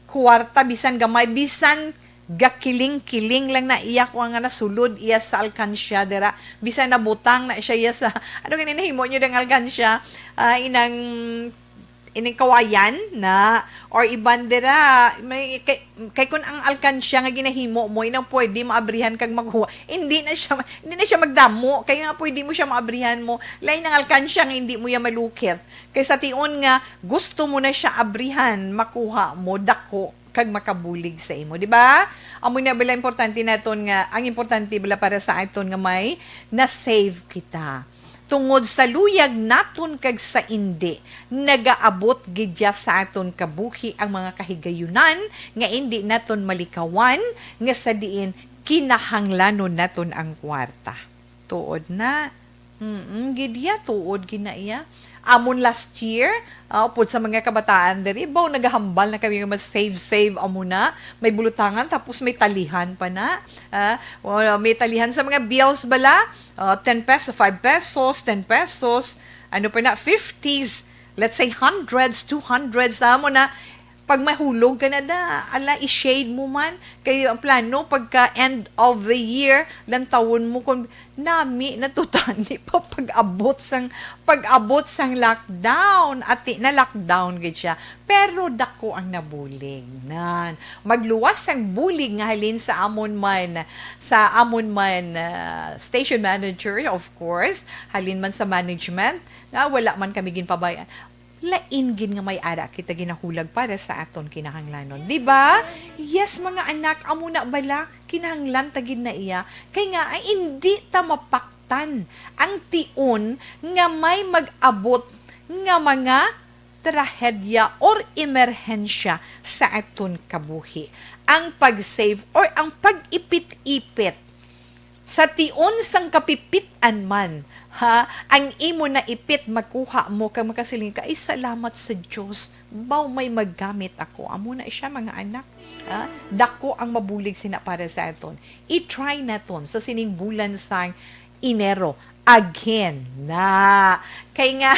kwarta, bisan gamay, bisan gakiling-kiling lang na iya ko nga nasulod iya sa alkansya dira, bisan nabutang na siya, iya sa, ano gani nahimo niyo dang alkansya? Ah, inang ining kawayan na, or iban dira, may, kay, kay kun ang alkansya nga ginahimo mo, inang pwede maabrihan kag maghuwa, hindi na siya, hindi na siya magdamo, kay nga pwede mo siya maabrihan mo, lain ang alkansya nga hindi mo ya malukit. Kay sa tion nga gusto mo na siya abrihan, makuha mo, dako, kag makabulig sa imo, di ba? Amo na bala importante naton nga, ang importante bala para sa aton nga may na-save kita. Tungod sa luyag naton kag sa indi, nagaabot gid ya sa aton kabuhi ang mga kahigayunan nga indi naton malikawan, nga sa diin kinahanglanon naton ang kwarta. Tuod na. Mm, gid ya, tuod gid na iya. Amon last year, ah, upod sa mga kabataan diri, baw nagahambal na kami nga mag-save-save amo na. May bulutangan, tapos may talihan pa na. Ah, o, may talihan sa mga bills bala. Ah, ten pesos, five pesos, ten pesos, ano pa na, fifties, let's say hundreds, two hundreds, amo na, pag mahulog ka na da, ala, i-shade mo man. Kay ang plano, pagka end of the year, lantawon mo kung nami na to tani pa pag-abot sang, pag-abot sang lockdown. Ati na lockdown gid siya. Pero dako ang nabulig. Nan, magluwas sang bulig nga halin sa amon man, sa amon man, ah, station manager, of course, halin man sa management, nga wala man kami ginpabayaan. Lain gid nga may ara kita ginahulag para sa aton kinahanglanon, di ba? Yes, mga anak, amo na bala, kinahanglan ta gid na iya. Kay nga, ay, indi ta mapaktan ang tion nga may mag-abot nga mga trahedya or emerhensya sa aton kabuhi. Ang pag-save or ang pag-ipit-ipit sa tion sang kapipit-an man, ha, ang imo naipit, makuha mo, kag makasiling ka, "Ay, salamat sa Dios, baw may magamit ako." Amo na siya, mga anak. Ha? Dako ang mabulig sina para sa aton. I-try naton sa sining bulan sang Enero. Again na. Kay nga,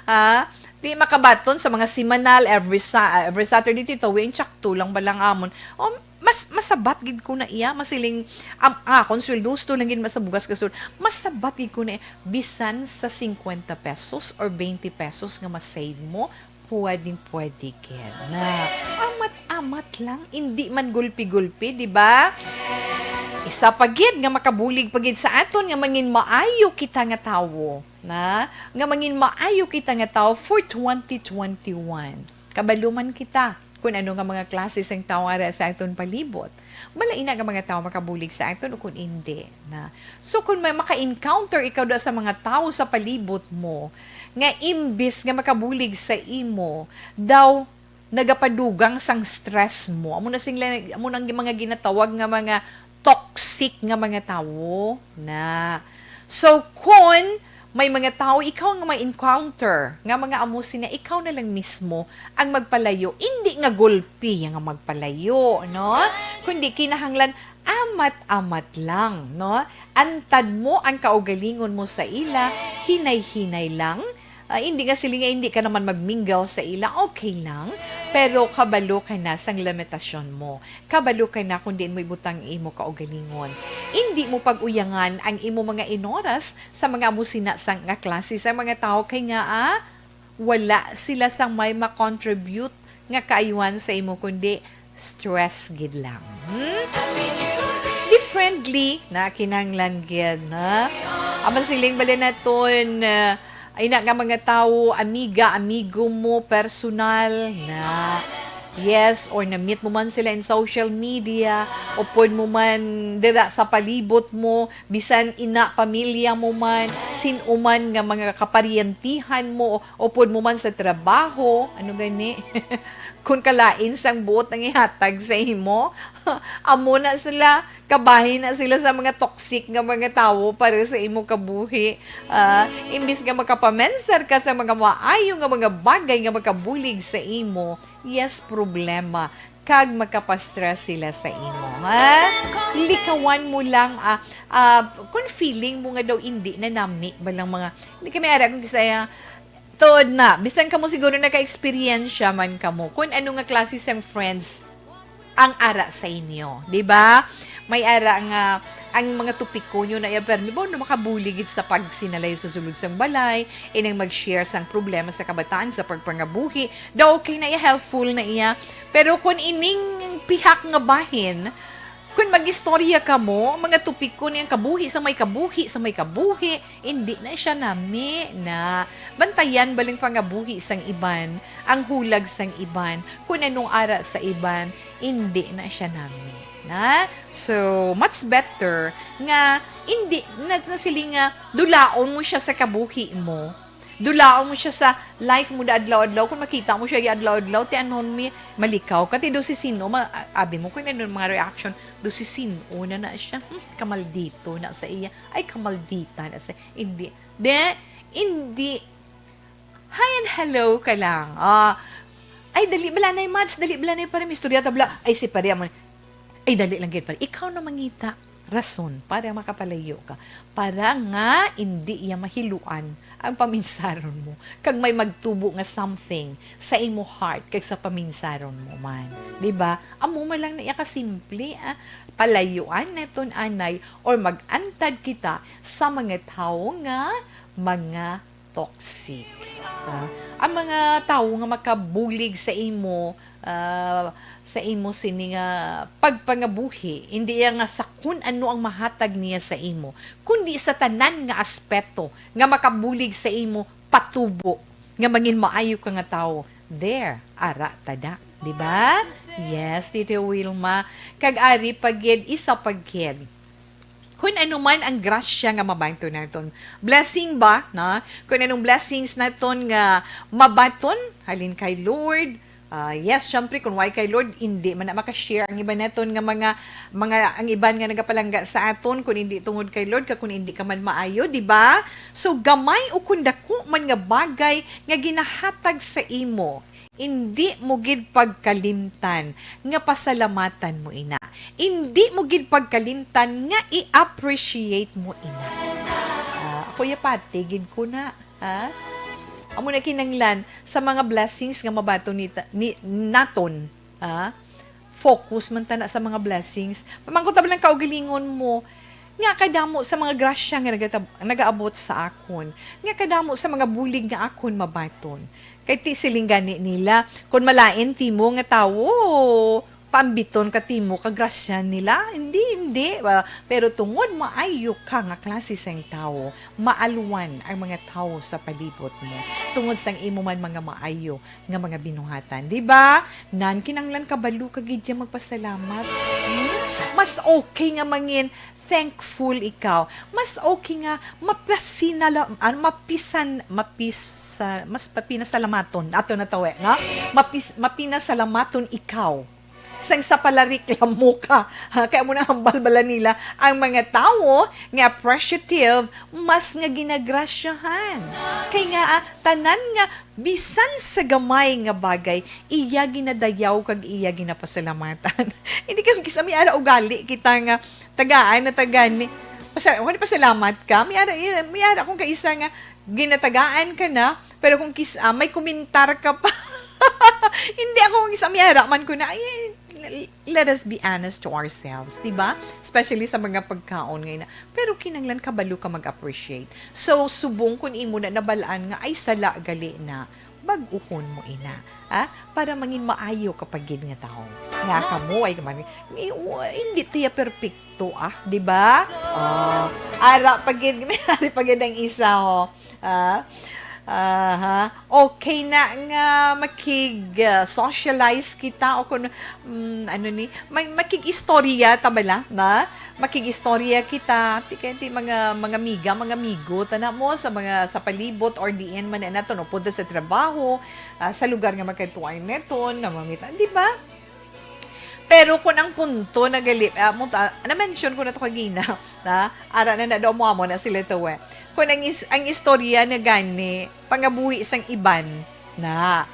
ha, di makabaton sa mga semanal, every sa-, every Saturday, Tito Win, tsakto lang ba lang amon? O, Mas masabat gid ko na iya, masiling, am, ah, kung sweldo to lang gid masabugas ka sud, masabat gid ko na iya, bisan sa fifty pesos or twenty pesos nga ma-save mo, pwedeng pwede gid na. Amat-amat lang, hindi man gulpi-gulpi, di ba? Isa pa gid nga makabulig pa gid sa aton nga mangin maayo kita nga tawo, na, nga mangin maayo kita nga tawo for twenty twenty-one. Kabalo man kita kung ano nga mga klase sang tawo ara sa aton palibot. Bala ina nga mga tawo makabulig sa aton o kung indi, na. So, kung may maka-encounter ikaw da sa mga tawo sa palibot mo, nga imbis nga makabulig sa imo, daw nagapadugang sang stress mo. Amo na sing, amo nang mga ginatawag nga mga toxic nga mga tawo, na. So, kung may mga tawo ikaw nga may encounter nga mga amo sina, ikaw na lang mismo ang magpalayo, indi nga gulpi nga magpalayo, no? Kundi kinahanglan amat-amat lang, no? Antad mo ang kaugalingon mo sa ila, hinay-hinay lang. Ah, hindi nga sila nga hindi ka naman mag-mingle sa ila, okay lang. Pero kabalo ka na sang limitasyon mo. Kabalo ka na kung diin mo ibutang imo kaugalingon. Hindi mo pag-uyangan ang imo mga inoras sa mga amo sina sang nga klase sa mga tawo kay nga, ah, wala sila sang may ma-contribute nga kaayuhan sa imo, kundi stress gid lang. Hmm? Be friendly na kinahanglan gid, ha? Ang masiling bali naton, ah, ay na nga mga tawo, amiga, amigo mo, personal, na. Yes, or na-meet mo man sila in social media, upod mo man dira sa palibot mo, bisan ina, pamilya mo man, sin-o man nga mga kaparyentihan mo, upod mo man sa trabaho, ano gani? Kung kalain sang buot ang ihatag sa imo, amo na sila, kabahin na sila sa mga toxic nga mga tawo para sa imo kabuhi. Ah, imbis nga makapamensar ka sa mga maayo nga mga bagay nga makabulig sa imo, yes, problema. Kag makapastress sila sa imo, ha? Likawan mo lang, ah, ah, kung feeling mo nga daw hindi na nami, balang mga, hindi kami ara kung kisaya, tuod na, bisan kamo siguro naka-eksperyensya man kamo, kung ano nga klase sang friends ang ara sa inyo, di ba? May ara nga ang mga topiko nyo na iya permi, ba, no, makabuligid sa pagsinalayo sa sulod sang balay, inang mag-share sang problema sa kabataan, sa pagpangabuhi, daw okay na iya, helpful na iya. Pero kung ining pihak nga bahin, kung mag-istorya kamo, mga topiko niyang kabuhi sa may kabuhi, sa may kabuhi, hindi na siya nami na. Bantayan baling pangabuhi sang iban, ang hulag sang iban, kung anong ara sa iban, hindi na siya nami na. So, much better nga hindi na, na sila nga dulaon mo siya sa kabuhi mo. Dulaon mo siya sa life mo da adlaw-adlaw. Kung makita mo siya adlaw-adlaw, ti anon mi, malikaw ka, ti do si sino, ma-, abi mo kung ano mga reaction, do si sino na na siya. Hmm, kamaldito na sa iya. Ay, kamaldita na sa, hindi. De, hindi. Hi and hello ka lang. Ah, ay, dali bala na, Mads. Dali bala na para mistorya tabla. Ay, si pare, amo. Ay, dali lang gid, pare. Ikaw na mangita rason para makapalayo ka. Para nga hindi iya mahiluan ang paminsaron mo. Kag may magtubo nga something sa imo heart kag sa paminsaron mo man. Di ba? Amo man lang na iya kasimple, ah. Palayuan naton anay or mag-antad kita sa mga tawo nga mga toxic. Ah, ang mga tawo nga makabulig sa imo, ah, sa imo sini nga pagpangabuhi, hindi iya nga sa kun ano ang mahatag niya sa imo, kundi sa tanan nga aspeto nga makabulig sa imo patubo nga mangin maayo ka nga tawo. There, ara ta da, di ba? Yes, Tito Wilma. Kag ari pa gid, isa pa gid. Kun ano man ang grasya nga mabaton naton. Blessing ba, na? Kun anong blessings naton nga mabaton, halin kay Lord. Ah, yes, syempre, kung way kay Lord, hindi man na makashare ang iban naton nga mga, mga, ang iban nga nagapalangga sa aton, kung hindi tungod kay Lord, ka kung hindi ka man maayo, di ba? So, gamay o kung dako man nga bagay nga ginahatag sa imo, indi mo gid pagkalimtan nga pasalamatan mo ina. Indi mo gid pagkalimtan nga i-appreciate mo ina. Ah, ako ya pati gid ko na, ha? Amo na kinanglan sa mga blessings nga mabaton ni, ni naton, ha? focus man ta na sa mga blessings. Pamangkot lang kaugalingon mo, nga kadamo sa mga grasya nga nagatab-, nagaabot sa akon, nga kadamo sa mga bulig nga akon mabaton. Kay ti siling gani nila, "Kon malain timo nga tawo, paambiton ka timo ka grasya nila." Hindi, hindi. Ah, pero tungod maayo ka nga klase sang tawo, maalwan ang mga tawo sa palibot mo tungod sang imo man mga maayo nga mga binuhatan. Di ba? Nan kinanglan kabalo ka gid siya magpasalamat. Hmm? Mas okay nga mangin thankful ikaw. Mas okay nga mapasinala-, ano, mapisan-, mapisa-, mas papinasalamaton. Ato na tawe, no? Mapis-, mapinasalamaton ikaw sang sa palareklamo ka. Ha? Kaya mo na hambal bala nila ang mga tawo nga appreciative, mas nga ginagrasyahan. Kay nga, ah, tanan nga bisan sa gamay nga bagay, iya ginadayaw kag iya ginapasalamatan. Hindi ka kisa may ara ugali kita nga tagaan na tagaan ni pasa-, wala pasalamat ka. May ara, may ara kung kaisa nga ginatagaan ka na, pero kung kis-, ah, may komentar ka pa. Hindi ako kung kisa may ara man ko na, ay, let us be honest to ourselves, di ba? Especially sa mga pagkaon ngayon na, pero kinanglan kabalo ka mag-appreciate. So, subong kun imo na nabalaan nga ay sala gali na, bag-uhon mo ina, ah, para mangin maayo ka pa gid nga tawo. Nga kamo ay man, i-, hindi tiya perpekto, ah, di ba? Oh, ara pa gid, may ari pa gid ang isa, oh. Ah, aha. Okay na nga makig, ah, socialize kita o kun, mm, ano ni, may makig-istorya ta bala, na? Makig-istorya kita, ti kay ti mga, mga amiga, mga amigo, tana mo sa mga, sa palibot or diin man na nato, no, punta sa trabaho, ah, sa lugar nga magkatuay neto, na mamita, di ba? Pero kung ang punto na gali, ah, mo ta-, na-mention ko na to kagina, na ara na na daw mo amo na sila to, eh. Kung ang is-, ang istorya na gani, pangabuhi sang iban na,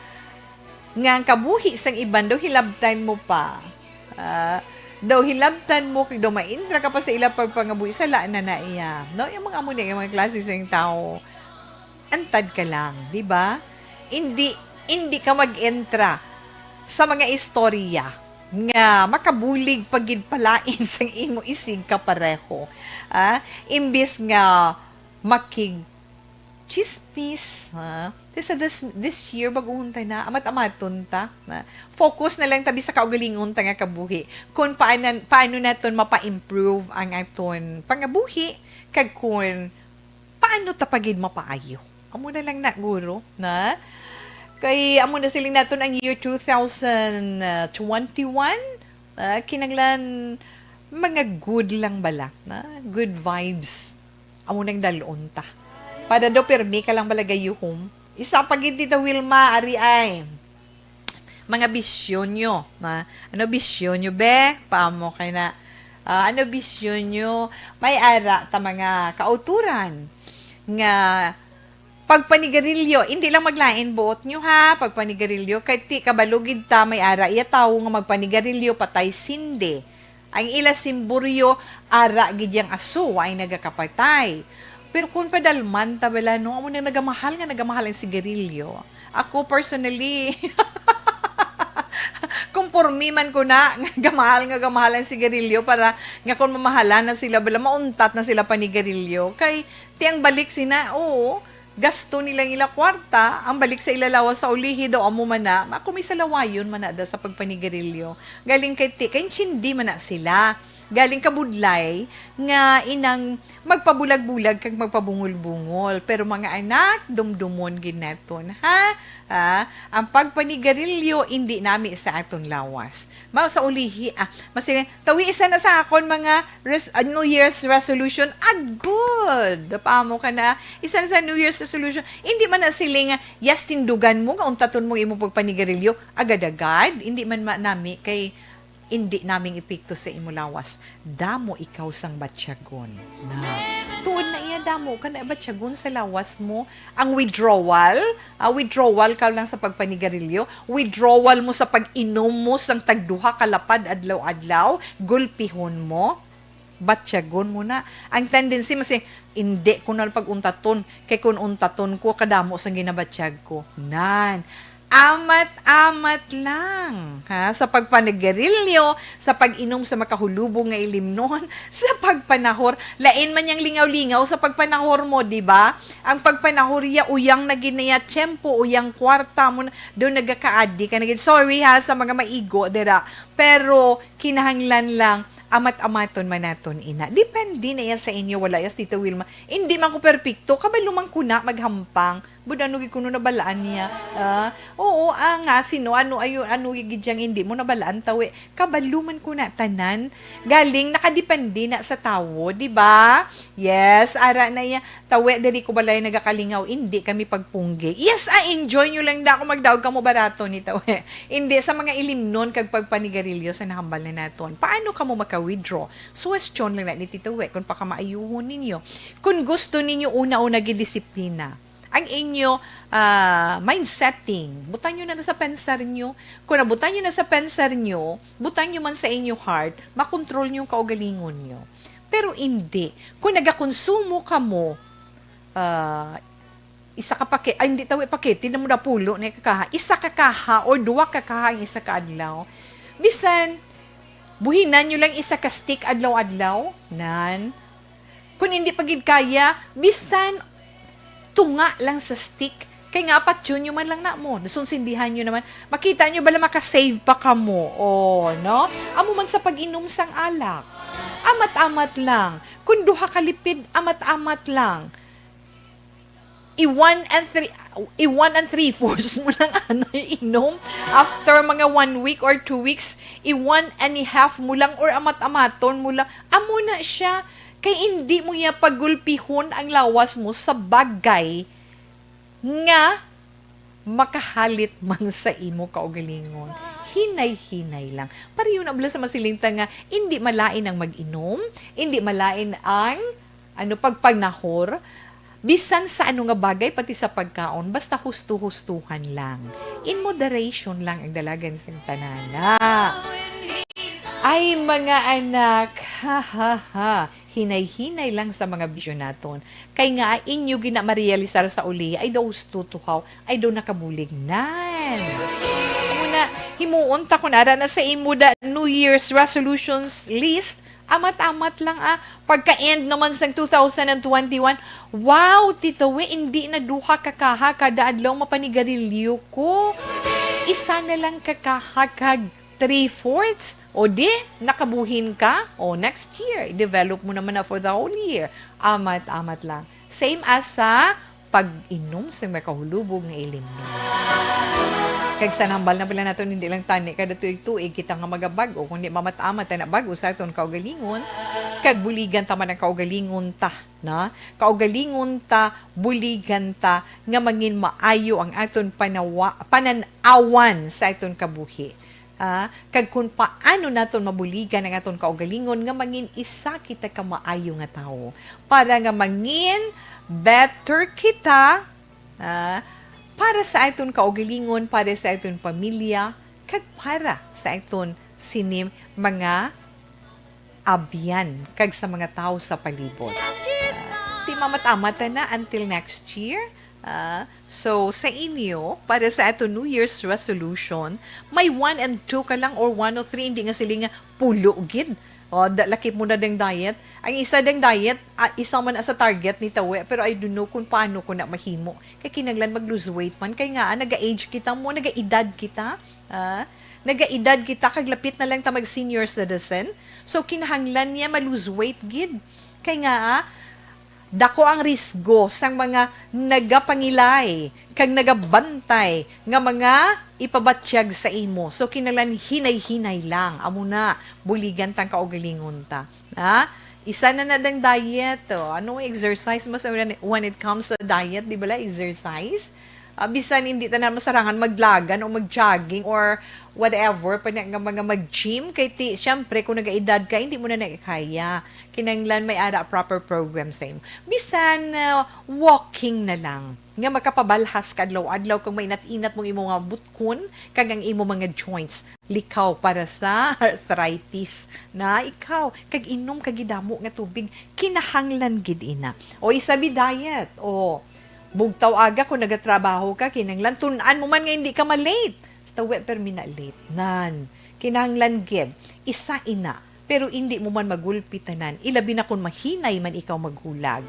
nga ang kabuhi sang iban daw hilabtan mo pa. Ah, daw hilabtan mo, kag daw maintra ka pa sa ila pagpangabuhi, sala na na iya. No? Yung mga amo na, yung mga klase sang tao, antad ka lang, di ba? Hindi, hindi ka mag-entra sa mga istorya nga makabulig pa gid palain sang imo isig kapareho. Ah, imbis nga makig-chismis, ha? Ti sa this, this year, baguhon ta na, amat-amaton ta, na focus na lang tabi sa kaugalingon ta nga kabuhi. Kung paanan-, paano naton mapa-improve ang aton pangabuhi, kag kung paano ta pa gid mapaayo? Amo na lang na, guro, na? Kay amo na siling naton ang year two thousand twenty-one, ah, kinanglan mga good lang bala, na? Good vibes. Amo nang dalon ta. Para do pirmi ka lang bala gayuhom. Isa pa gid dito, Wilma, ari ay. Mga bisyon nyo, na? Ano bisyon nyo, be? Paamo kay na, ah, ano bisyon nyo? May ara ta mga kauturan nga pagpanigarilyo, hindi lang maglain buot nyo, ha, pagpanigarilyo, kay ti kabalo gid ta may ara iya tawo nga magpanigarilyo, patay sindi. Ang ila simburyo, ara gid yang aso, ay nagakapatay. Pero kung padalman ta bala, no, amo nang nagamahal nga nagamahal ang sigarilyo. Ako personally, kumpormi man ko na nga gamahal nga gamahal ang sigarilyo para nga kung mamahalan na sila bala, mauntat na sila panigarilyo. Kay ti ang balik sina, oo, gasto nila ang ila kwarta, ang balik sa ila lawas sa ulihi daw amo man na, ako may salawayon man na da sa pagpanigarilyo. Galing kay ti, kay intindi man na sila. Galing kabudlay nga inang magpabulag-bulag kag magpabungol-bungol. Pero mga anak, dumdumon gid naton, ha? Ah, ang pagpanigarilyo indi nami sa aton lawas. Mao sa ulihi, ah, mas tawi isa na sa akon mga res-, ah, New Year's resolution. Ah, good! Paamo ka na. Isa na sa New Year's resolution. Hindi man na siling, ah, yes, tindugan mo, nga untaton mo imong pagpanigarilyo. Agad-agad. Hindi man ma-, nami kay indi naming epekto sa imo lawas. Damo ikaw sang batyagon. Na. Tuod na iya, damo ka na batyagon sa lawas mo. Ang withdrawal, ah, withdrawal ka lang sa pagpanigarilyo, withdrawal mo sa pag-inom mo sang tagduha ka lapad adlaw-adlaw, gulpihon mo, batyagon mo na. Ang tendency, mas, "Indi ko na pag-untaton, kay kun untaton ko, kadamo sang ginabatyag ko." Nan, Amat-amat lang, ha? Sa pagpanigarilyo, sa pag-inom sa makahulubong nga ilimnon, sa pagpanahor, lain man yang lingaw-lingaw sa pagpanahor mo, di ba? Ang pagpanahor iya, uyang na gid na iya tiyempo, uyang kwarta mo na, daw nagakaadi ka na gid. Sorry ha, sa mga maigo, dira. Pero, kinahanglan lang, amat-amaton man naton ina. Depende na iya sa inyo, wala iya si Tita Wilma. Hindi man ko perpekto, kabalo man ko na maghampang. Bud ano gid kuno nabalaan niya? Ah, oo, ah, nga, sino, ano, ayo, ano gid yang hindi mo nabalaan, tawi? Kabalo man ko na tanan. Galing, nakadepende na sa tawo, di ba? Yes, ara na iya. Tawi, diri ko balay nagakalingaw, hindi kami pagpunggi. Yes, ah, enjoy nyo lang da ako magdaog kamo barato ni tawi. Hindi, sa mga ilimnon kag pagpanigarilyo sa nahambal na naton. Paano kamo maka-withdraw? Suwestyon lang na ni Tita Wi kung pakamaayuhon ninyo. Kung gusto ninyo una-una gidisiplina ang inyo, ah, mind setting, butang nyo na, na sa pensar nyo. Kung nabutan nyo na sa pensar nyo, butang nyo man sa inyo heart, makontrol nyo ang kaugalingon nyo. Pero hindi. Kung nagakonsumo kamo, ah, isa ka pake-, ay, hindi tawi pakete, na mo napulo na kakaha. Isa ka kaha or duwa ka kaha ang isa ka adlaw. Bisan, buhinan nyo lang isa ka stick adlaw-adlaw. Nan. Kung hindi pa gid kaya, bisan tunga lang sa stick. Kay nga, patyon nyo man lang na mo. Nasunsindihan nyo naman. Makita nyo bala makasave pa kamo. Oh, no? Amo man sa pag-inom sang alak. Amat-amat lang. Kung duha ka lipid, amat-amat lang. I-one and three, i-one and three-fourths mo lang anay inom. After mga one week or two weeks, i-one and a half mo lang or amat-amaton mo lang. Amo na siya. Kay hindi mo niya pagulpihon ang lawas mo sa bagay nga makahalit man sa imo kaugalingon. Hinay-hinay lang. Pareho na bala sa masiling ta nga, hindi malain ang mag-inom, hindi malain ang, ano, pagpanahor, bisan sa ano nga bagay, pati sa pagkaon, basta husto-hustuhan lang. In moderation lang ang dalagan sa tanana. Ay, mga anak, ha, ha, ha. Hinay-hinay lang sa mga bisyo naton. Kay nga, inyo gina marealisar sa uli, ay daw husto tuhaw, ay daw nakabulig nan. Muna, himuon ta kun ara na sa imo da New Year's resolutions list, amat-amat lang, ah. Pagka-end naman sang two thousand and twenty-one, wow, Tito, we, hindi na duha ka kaha kada adlaw mapanigarilyo ko. Isa na lang ka kaha kag three-fourths, o di, nakabuhin ka, o next year, develop mo naman na for the whole year. Amat-amat lang. Same as sa pag-inom sa makahulubog nga ilimnon. Kag sa nambal na pala naton, hindi lang tani kada tuig-tuig kita nga magabag-o, kundi mamat-amat na bag-o sa aton kaugalingon, kag buligan ta man ang kaugalingon ta, na? Kaugalingon ta, buligan ta, nga mangin maayo ang aton panawa-, panan-awan sa aton kabuhi. Ah, kag kung paano naton mabuligan ang aton kaugalingon nga mangin isa kita ka maayo nga tawo, para nga mangin better kita, ah, para sa aton kaugalingon, para sa aton pamilya, kag para sa aton sini mga abyan kag sa mga tawo sa palibot. Ah, di mamat-amatan na until next year. Ah, so, sa inyo, para sa ato New Year's resolution, may one and two ka lang or one o three, hindi nga sila nga pulo gid. Oh, da, lakip mo na ding diet. Ang isa ding diet, ah, isa man sa target ni Tawe, pero I don't know kung paano ko na mahimo. Kay kinanglan mag-lose weight man. Kay nga, ah, naga-age kita mo, naga-edad kita. Ah, naga-edad kita, kag lapit na lang ta mag-senior citizen. So, kinahanglan niya ma-lose weight gid. Kay nga, ah, dako ang risgo sang mga nagapangilay kag nagabantay nga mga ipabatyag sa imo. So, kinahanglan hinay-hinay lang. Amo na, buligan tang kaugalingon ta. Ha? Isa na na dang diet. Oh. Ano, exercise mo sa when, when it comes to diet, di ba la, exercise? Ah, bisan hindi ta na masarangan maglagan o mag-jogging or whatever, pa na nga mga mag-gym, kay ti, siyempre, kung nag-edad ka, hindi mo na na kaya. Kinahanglan may ara proper program sa imo. Bisan, ah, walking na lang, nga makapabalhas ka adlaw-adlaw kag mainat-inat mong imo nga butkon kag ang imo mga joints. Likaw para sa arthritis na ikaw. Kag inom kag gidamo nga tubig. Kinahanglan gid ina. O isabi diet. O, Bugtaw aga kung nagatrabaho ka, kinahanglan tun-an mo man nga hindi ka ma-late. Basta wa permi na late. Nan, kinahanglan gid, isa ina. Pero hindi mo man magulpi tanan. Ilabi na kung mahinay man ikaw maghulag.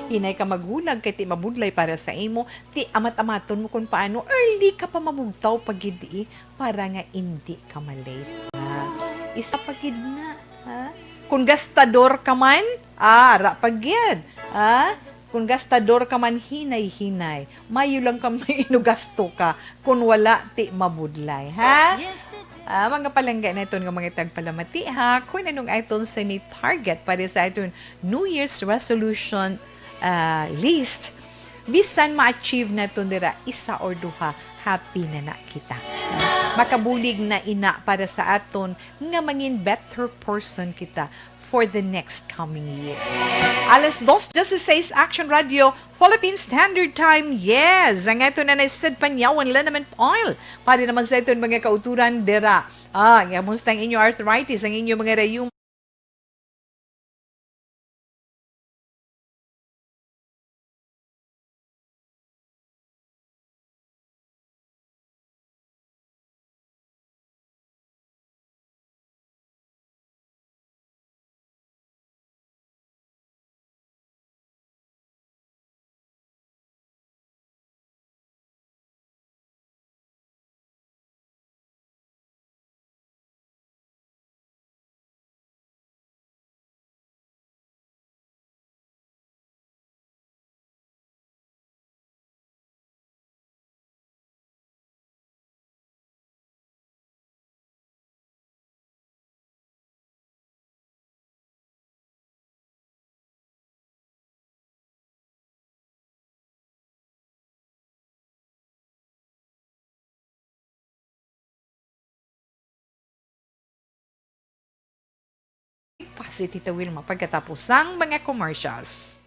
Hinay ka maghulag kay ti mabudlay para sa imo. Ti amat-amaton mo kung paano early ka pa mabugtaw pa gid, eh, para nga hindi ka ma-late. Ah, isa pa gid na, ha? Kung gastador ka man, ah, ara pa gid. Ah, kung gastador ka man, hinay-hinay. Mayo lang ka may inugasto ka. Kung wala, ti mabudlay, ha? Ah, mga palangga naton nga mga tagpalamati, ha? Kung anong aton sa ni target para sa aton New Year's resolution, ah, list, bisan ma-achieve naton dira isa or duha, happy na na kita. Makabulig na ina para sa aton nga mangin better person kita for the next coming years. Alas dos dieciséis, Action Radio, Philippine Standard Time. Yes, ang ato na na sad panyawan lang naman, Paul. Para naman sa aton mga kauturan dira. Ah, kamusta ang inyo arthritis, ang inyo mga rayuma? Pasi, Tita Wilma, pagkatapos sang mga commercials.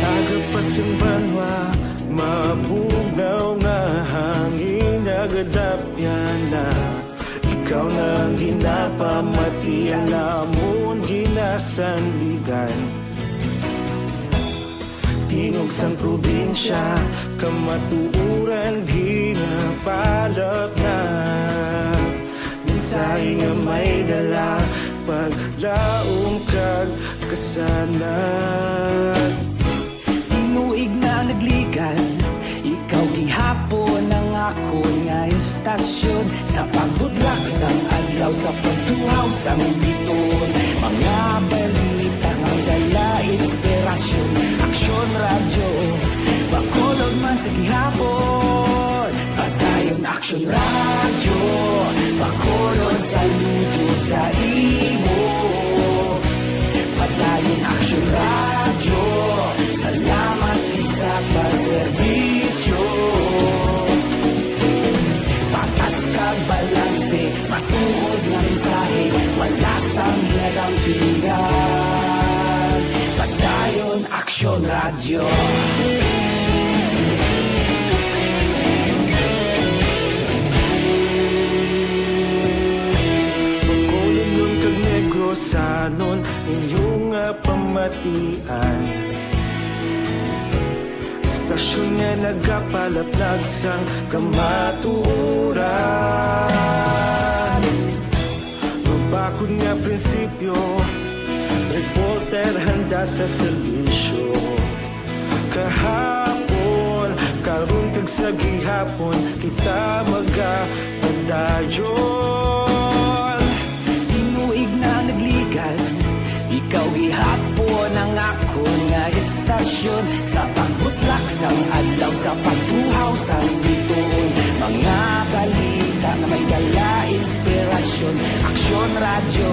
Nagapasimbanwa, mabugnaw nga hangin, nagadapyan na. Ikaw na ang ginapamati, ang amon ginasandigan. Tingog sang probinsya, kamatuoran ginapalapnag. Mensahe nga may dala, paglaom kag kasanag. Tinuig na nagligan, ikaw gihapon ang akon nga estasyon. Sa pagbudlak sang adlaw, sa pagtuhaw sang biton, mga balita nga dala inspirasyon. Aksyon Radyo, Bacolod man sa gihapon. Padayon Aksyon Radyo, Bacolod, saludo sa imo. Padayon Aksyon Radyo, salamat gid sa pagserbisyo. Patas ka Pilihan, Padayon Aksyon Radyo. Bacolod kag Negrosanon, inyo nga pamatian. Estasyon nga nagapalaplag sang kamatuoran. Mabakod nga prinsipyo, reporter handa sa serbisyo. Kahapon, karon kag sa gihapon, kita magapadayon. Tinuig na nagligad, ikaw gihapon ang akon nga estasyon. Sa pagbutlak sang adlaw, sa pagtuhaw sang bituon, mga balita nga may dala inspirasyon. Aksyon Radyo,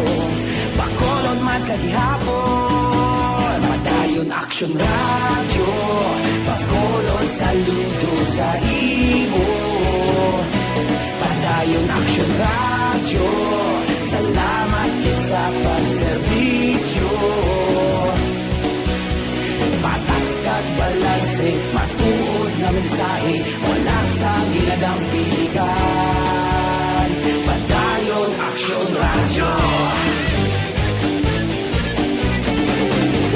Bacolod man sa gihapon. Padayon Aksyon Radyo, Bacolod saludo sa imo. Padayon Aksyon Radyo, salamat gid sa pagserbisyo. Patas kag balanse, matuod nga mensahe, wala sang ginadampigan. Padayon Aksyon Radyo.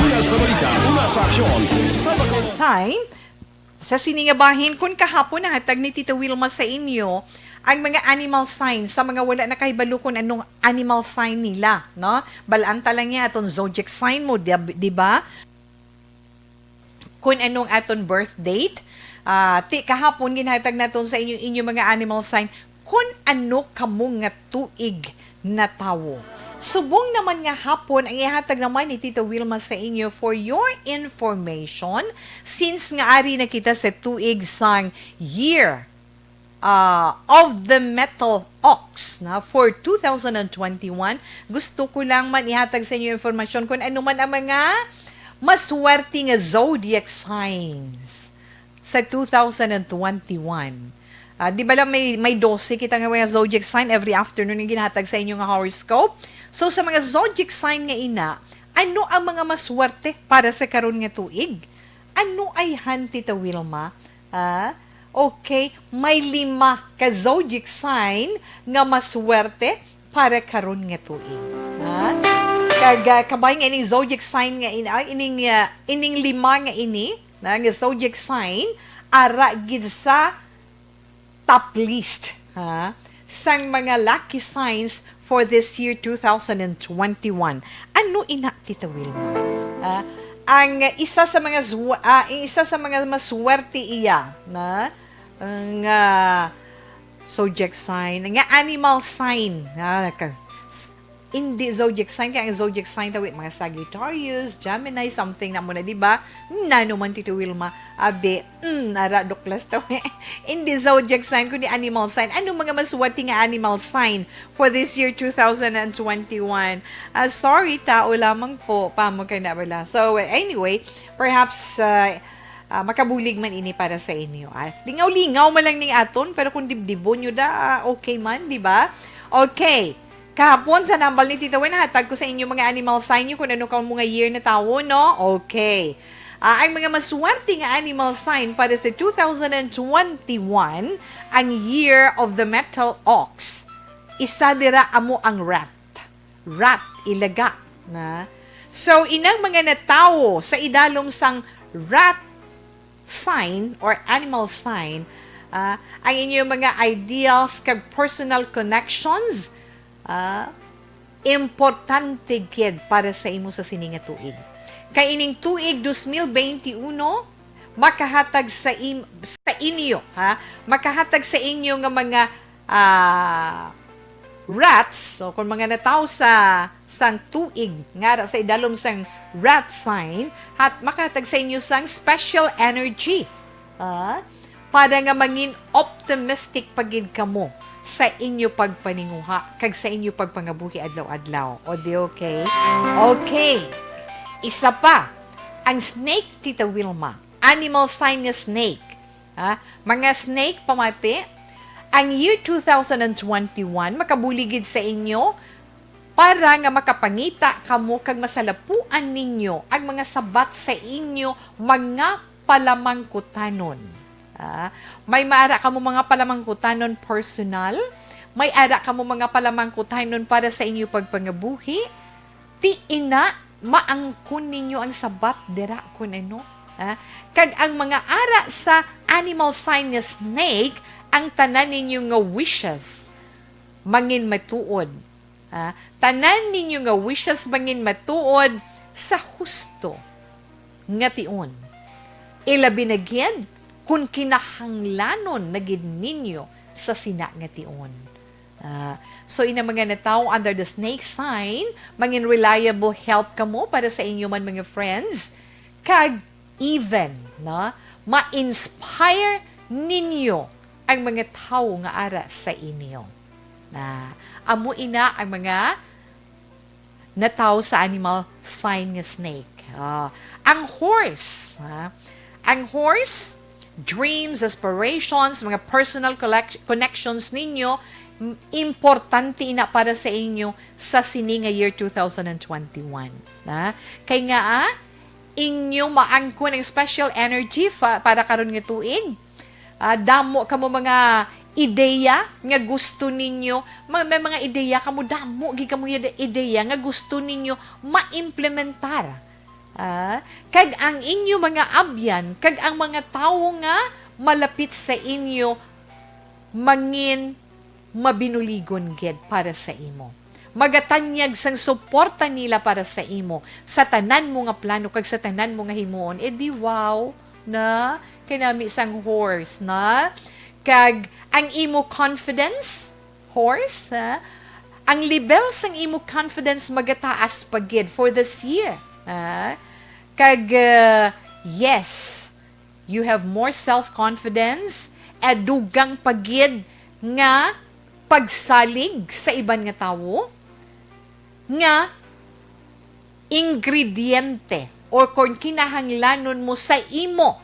Una sa balita, una sa aksyon, sa Bacolod. Time. Sa sini nga bahin, kun kahapon nahatag ni Tita Wilma sa inyo ang mga animal signs sa mga wala nakahibalo kun anong animal sign nila, no? Bal-an ta lang niya aton zodiac sign mo, di, di ba? Kun anong aton birth date. Ah, ti kahapon ginhatag naton sa inyo inyo mga animal sign kun ano kamo nga tuig na tawo. Subong naman nga hapon ang ihatag naman ni Tita Wilma sa inyo for your information, since nga ari na kita sa tuig sang year, ah, of the metal ox na for two thousand and twenty-one. Gusto ko lang man ihatag sa inyo informasyon kung ano man ang mga maswerte nga zodiac signs sa two thousand and twenty-one. Ah, di ba lang may, may dose kita nga mga zodiac sign every afternoon nga ginhatag sa inyo nga horoscope? So, sa mga zodiac sign nga ina, ano ang mga maswerte para sa karon nga tuig? Ano ay han, Tita Wilma? Ah, okay, may lima ka zodiac sign nga maswerte para karon nga tuig. Ha? Kag, ah, kabay nga ining zodiac sign nga in-, ah, ining, ah, ining lima nga ini, na nga zodiac sign, ara gid sa top list, ha, sang mga lucky signs for this year, two thousand and twenty-one. Ano ina, Tita Wilma? Ah, ang isa sa mga zwa-, ah, ang isa sa mga maswerte iya na nga zodiac sign, nga animal sign, ah, ka-, hindi zodiac sign, kaya ang zodiac sign tawi, mga Sagittarius, Gemini, something na mo na, di ba? Nano man, Tito Wilma, abi, mm, ara, duklas tawi. Hindi zodiac sign, kundi animal sign. Anong mga maswerte nga animal sign for this year, two thousand and twenty-one? Ah, sorry, tao lamang po. Pamo kay na wala. So, anyway, perhaps, ah, ah, makabulig man ini para sa inyo. Ah, lingaw-lingaw man lang ning aton, pero kung dibdibon nyo da, ah, okay man, di ba? Okay. Kahapon, sa nambal ni Tita Wen, hatag ko sa inyo mga animal sign nyo kung ano ka mga year na tawo, no? Okay. Ah, ang mga maswerte nga animal sign para sa two thousand and twenty-one, ang year of the metal ox. Isa dira amo ang rat. Rat, ilaga, na. So, inang mga natawo sa idalom sang rat sign or animal sign, ah, ang inyong mga ideals kag personal connections, ah, importante gid para sa imo sa sini nga tuig. Kay ining tuig dos mil bente uno, makahatag sa im-, sa inyo, ha? Makahatag sa inyo nga mga, ah, rats, so kung mga natawo sa sang tuig nga ara sa idalom sang rat sign, hat makahatag sa inyo sang special energy, ah, para nga mangin optimistic pa gid kamo sa inyo pagpaninguha kag sa inyo pagpangabuhi adlaw-adlaw. O di okay? Okay. Isa pa, ang snake, Tita Wilma. Animal sign nga snake. Ha? Mga snake, pamati, ang year two thousand and twenty-one, makabulig gid sa inyo para nga makapangita kamo kag masalapuan ninyo ang mga sabat sa inyo mga palamangkutanon. Ah, may maara kamo mga palamangkutanon personal, may ara kamo mga palamangkutanon para sa inyo pagpangabuhi, ti ina, maangkon ninyo ang sabat dira kun ano. Ah, kag ang mga ara sa animal sign nga snake, ang tanan ninyo nga wishes mangin matuod. Ah, tanan ninyo nga wishes mangin matuod sa husto nga tion. Ilabi na gid kun kinahanglanon na gid ninyo sa sina nga tion. Ah, so, ina mga natawo under the snake sign, mangin reliable help kamo para sa inyo man mga friends, kag even, no, ma-inspire ninyo ang mga tawo nga ara sa inyo. Na amo ina ang mga natawo sa animal sign nga snake. Ah, ang horse, ha? Ang horse, dreams, aspirations, mga personal collect- connections ninyo, m- importante ina para sa inyo sa sini nga year two thousand twenty-one. Na? Kay nga, ah, inyo maangkon ang special energy fa- para karon nga tuig. Ah, damo kamo mga ideya nga gusto ninyo. Ma- may mga ideya kamo, damo gid kamo ide- ideya nga gusto ninyo maimplementar. Ah, kag ang inyo mga abyan, kag ang mga tawo nga malapit sa inyo, mangin mabinuligon gid para sa imo. Magatanyag sang suporta nila para sa imo, sa tanan mo nga plano, kag sa tanan mo nga himuon. Eh di wow, na? Kay nami sang horse, na? Kag ang imo confidence, horse, ha? Ang level sang imo confidence magataas pa gid for this year, ha? Kag, uh, yes, you have more self-confidence, eh, dugang pa gid nga pagsalig sa iban nga tawo nga ingrediente or kon kinahanglanon mo sa imo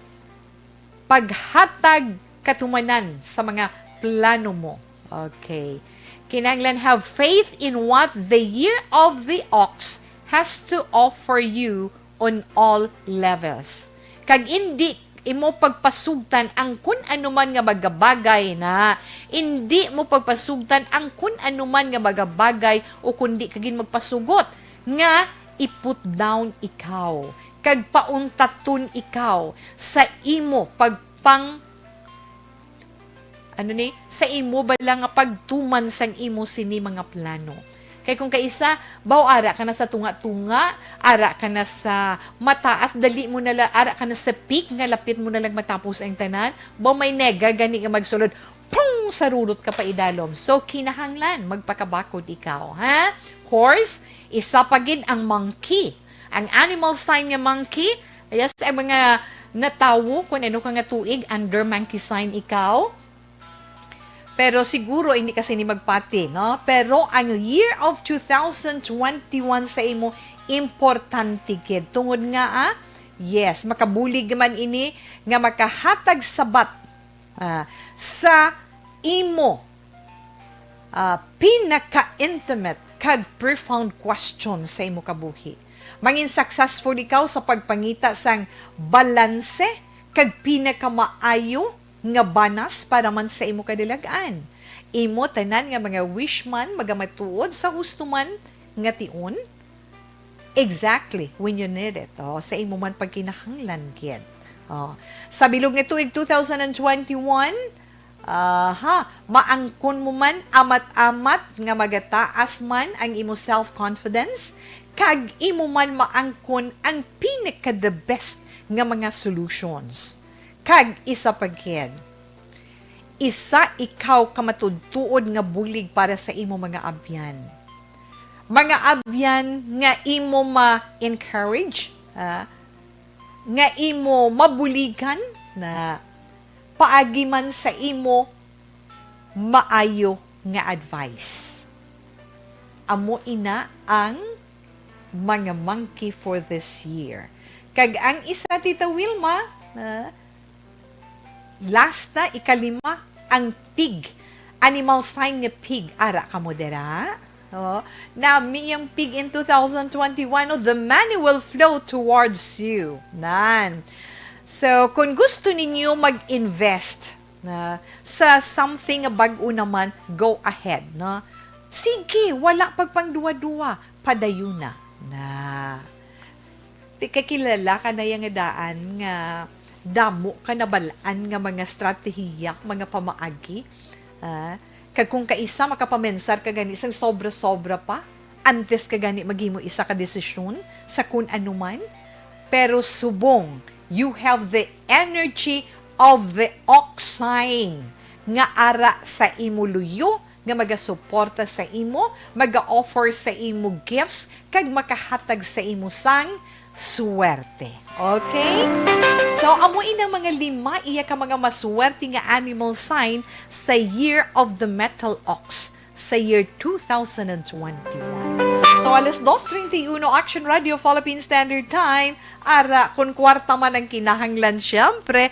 paghatag katumanan sa mga plano mo. Okay. Kinahanglan have faith in what the year of the ox has to offer you on all levels. Kag indi imo pagpasugtan ang kun ano man nga bagabagay na. Indi mo pagpasugtan ang kun ano man nga bagabagay o kundi kagin magpasugot nga i-put down ikaw kag pauntaton ikaw sa imo pagpang ano ni, sa imo bala nga pagtuman sang imo sini mga plano. Kay kung kaisa, baw ara ka na sa tunga-tunga, ara ka na sa mataas, dali mo na la, ara ka na sa peak nga lapit mo na lang matapos ang tanan, baw may nega gani nga magsulod, pung! Sarurot ka pa idalom. So, kinahanglan magpakabakod ikaw, ha? Horse, isa pa gid ang monkey. Ang animal sign nga monkey, yes, ang mga natawo, kung ano ka nga tuig, under monkey sign ikaw. Pero siguro hindi kasi ni magpati, no? Pero ang year of two thousand twenty-one sa imo, importante gid. Tungod nga, ah, yes, makabulig man ini nga makahatag sabat, ah, sa imo, ah, pinaka-intimate kag profound question sa imo kabuhi. Mangin successful ikaw sa pagpangita sang balanse kag pinakamaayo nga banas para man sa imo kadalag-an. Imo tanan nga mga wish man magamatuod sa husto man nga tion, exactly when you need it, oh, sa imo man pagkinahanglan gid. Oh. Sa bilog nga tuig two thousand twenty-one, aha, maangkon mo man amat-amat nga magataas man ang imo self-confidence, kag imo man maangkon ang pinaka the best nga mga solutions. Kag isa pa gid, isa ikaw ka matuod-tuod nga bulig para sa imo mga abyan. Mga abyan nga imo ma-encourage, ha? Nga imo mabuligan na paagi man sa imo maayo nga advice. Amo ina ang mga monkey for this year. Kag ang isa, Tita Wilma, na last na, ikalima, ang pig. Animal sign nga pig. Ara kamo dira? Oh, nami ang pig in two thousand twenty-one, oh, the money will flow towards you. Nan. So, kung gusto ninyo mag-invest na sa something nga bag-o naman, go ahead, no? Sige, wala pagpangduwa-duwa, padayuna na. Ti kakilala ka na yang daan nga damo ka nabal-an nga mga strategiya, mga pamaagi. Ah, kag kung kaisa makapamensar ka gani sang sobra-sobra pa, antes ka gani maghimo isa ka desisyon sa kun ano man. Pero subong, you have the energy of the ox sign nga ara sa imo luyo, nga magasuporta sa imo, maga-offer sa imo gifts, kag makahatag sa imo sang swerte. Okay? So, amo inang mga lima iya ka mga maswerte nga animal sign sa year of the metal ox, sa year two thousand and twenty-one. So, alas dos treinta y uno, Action Radio, Philippine Standard Time. Ara, kung kwarta man ang kinahanglan, syempre,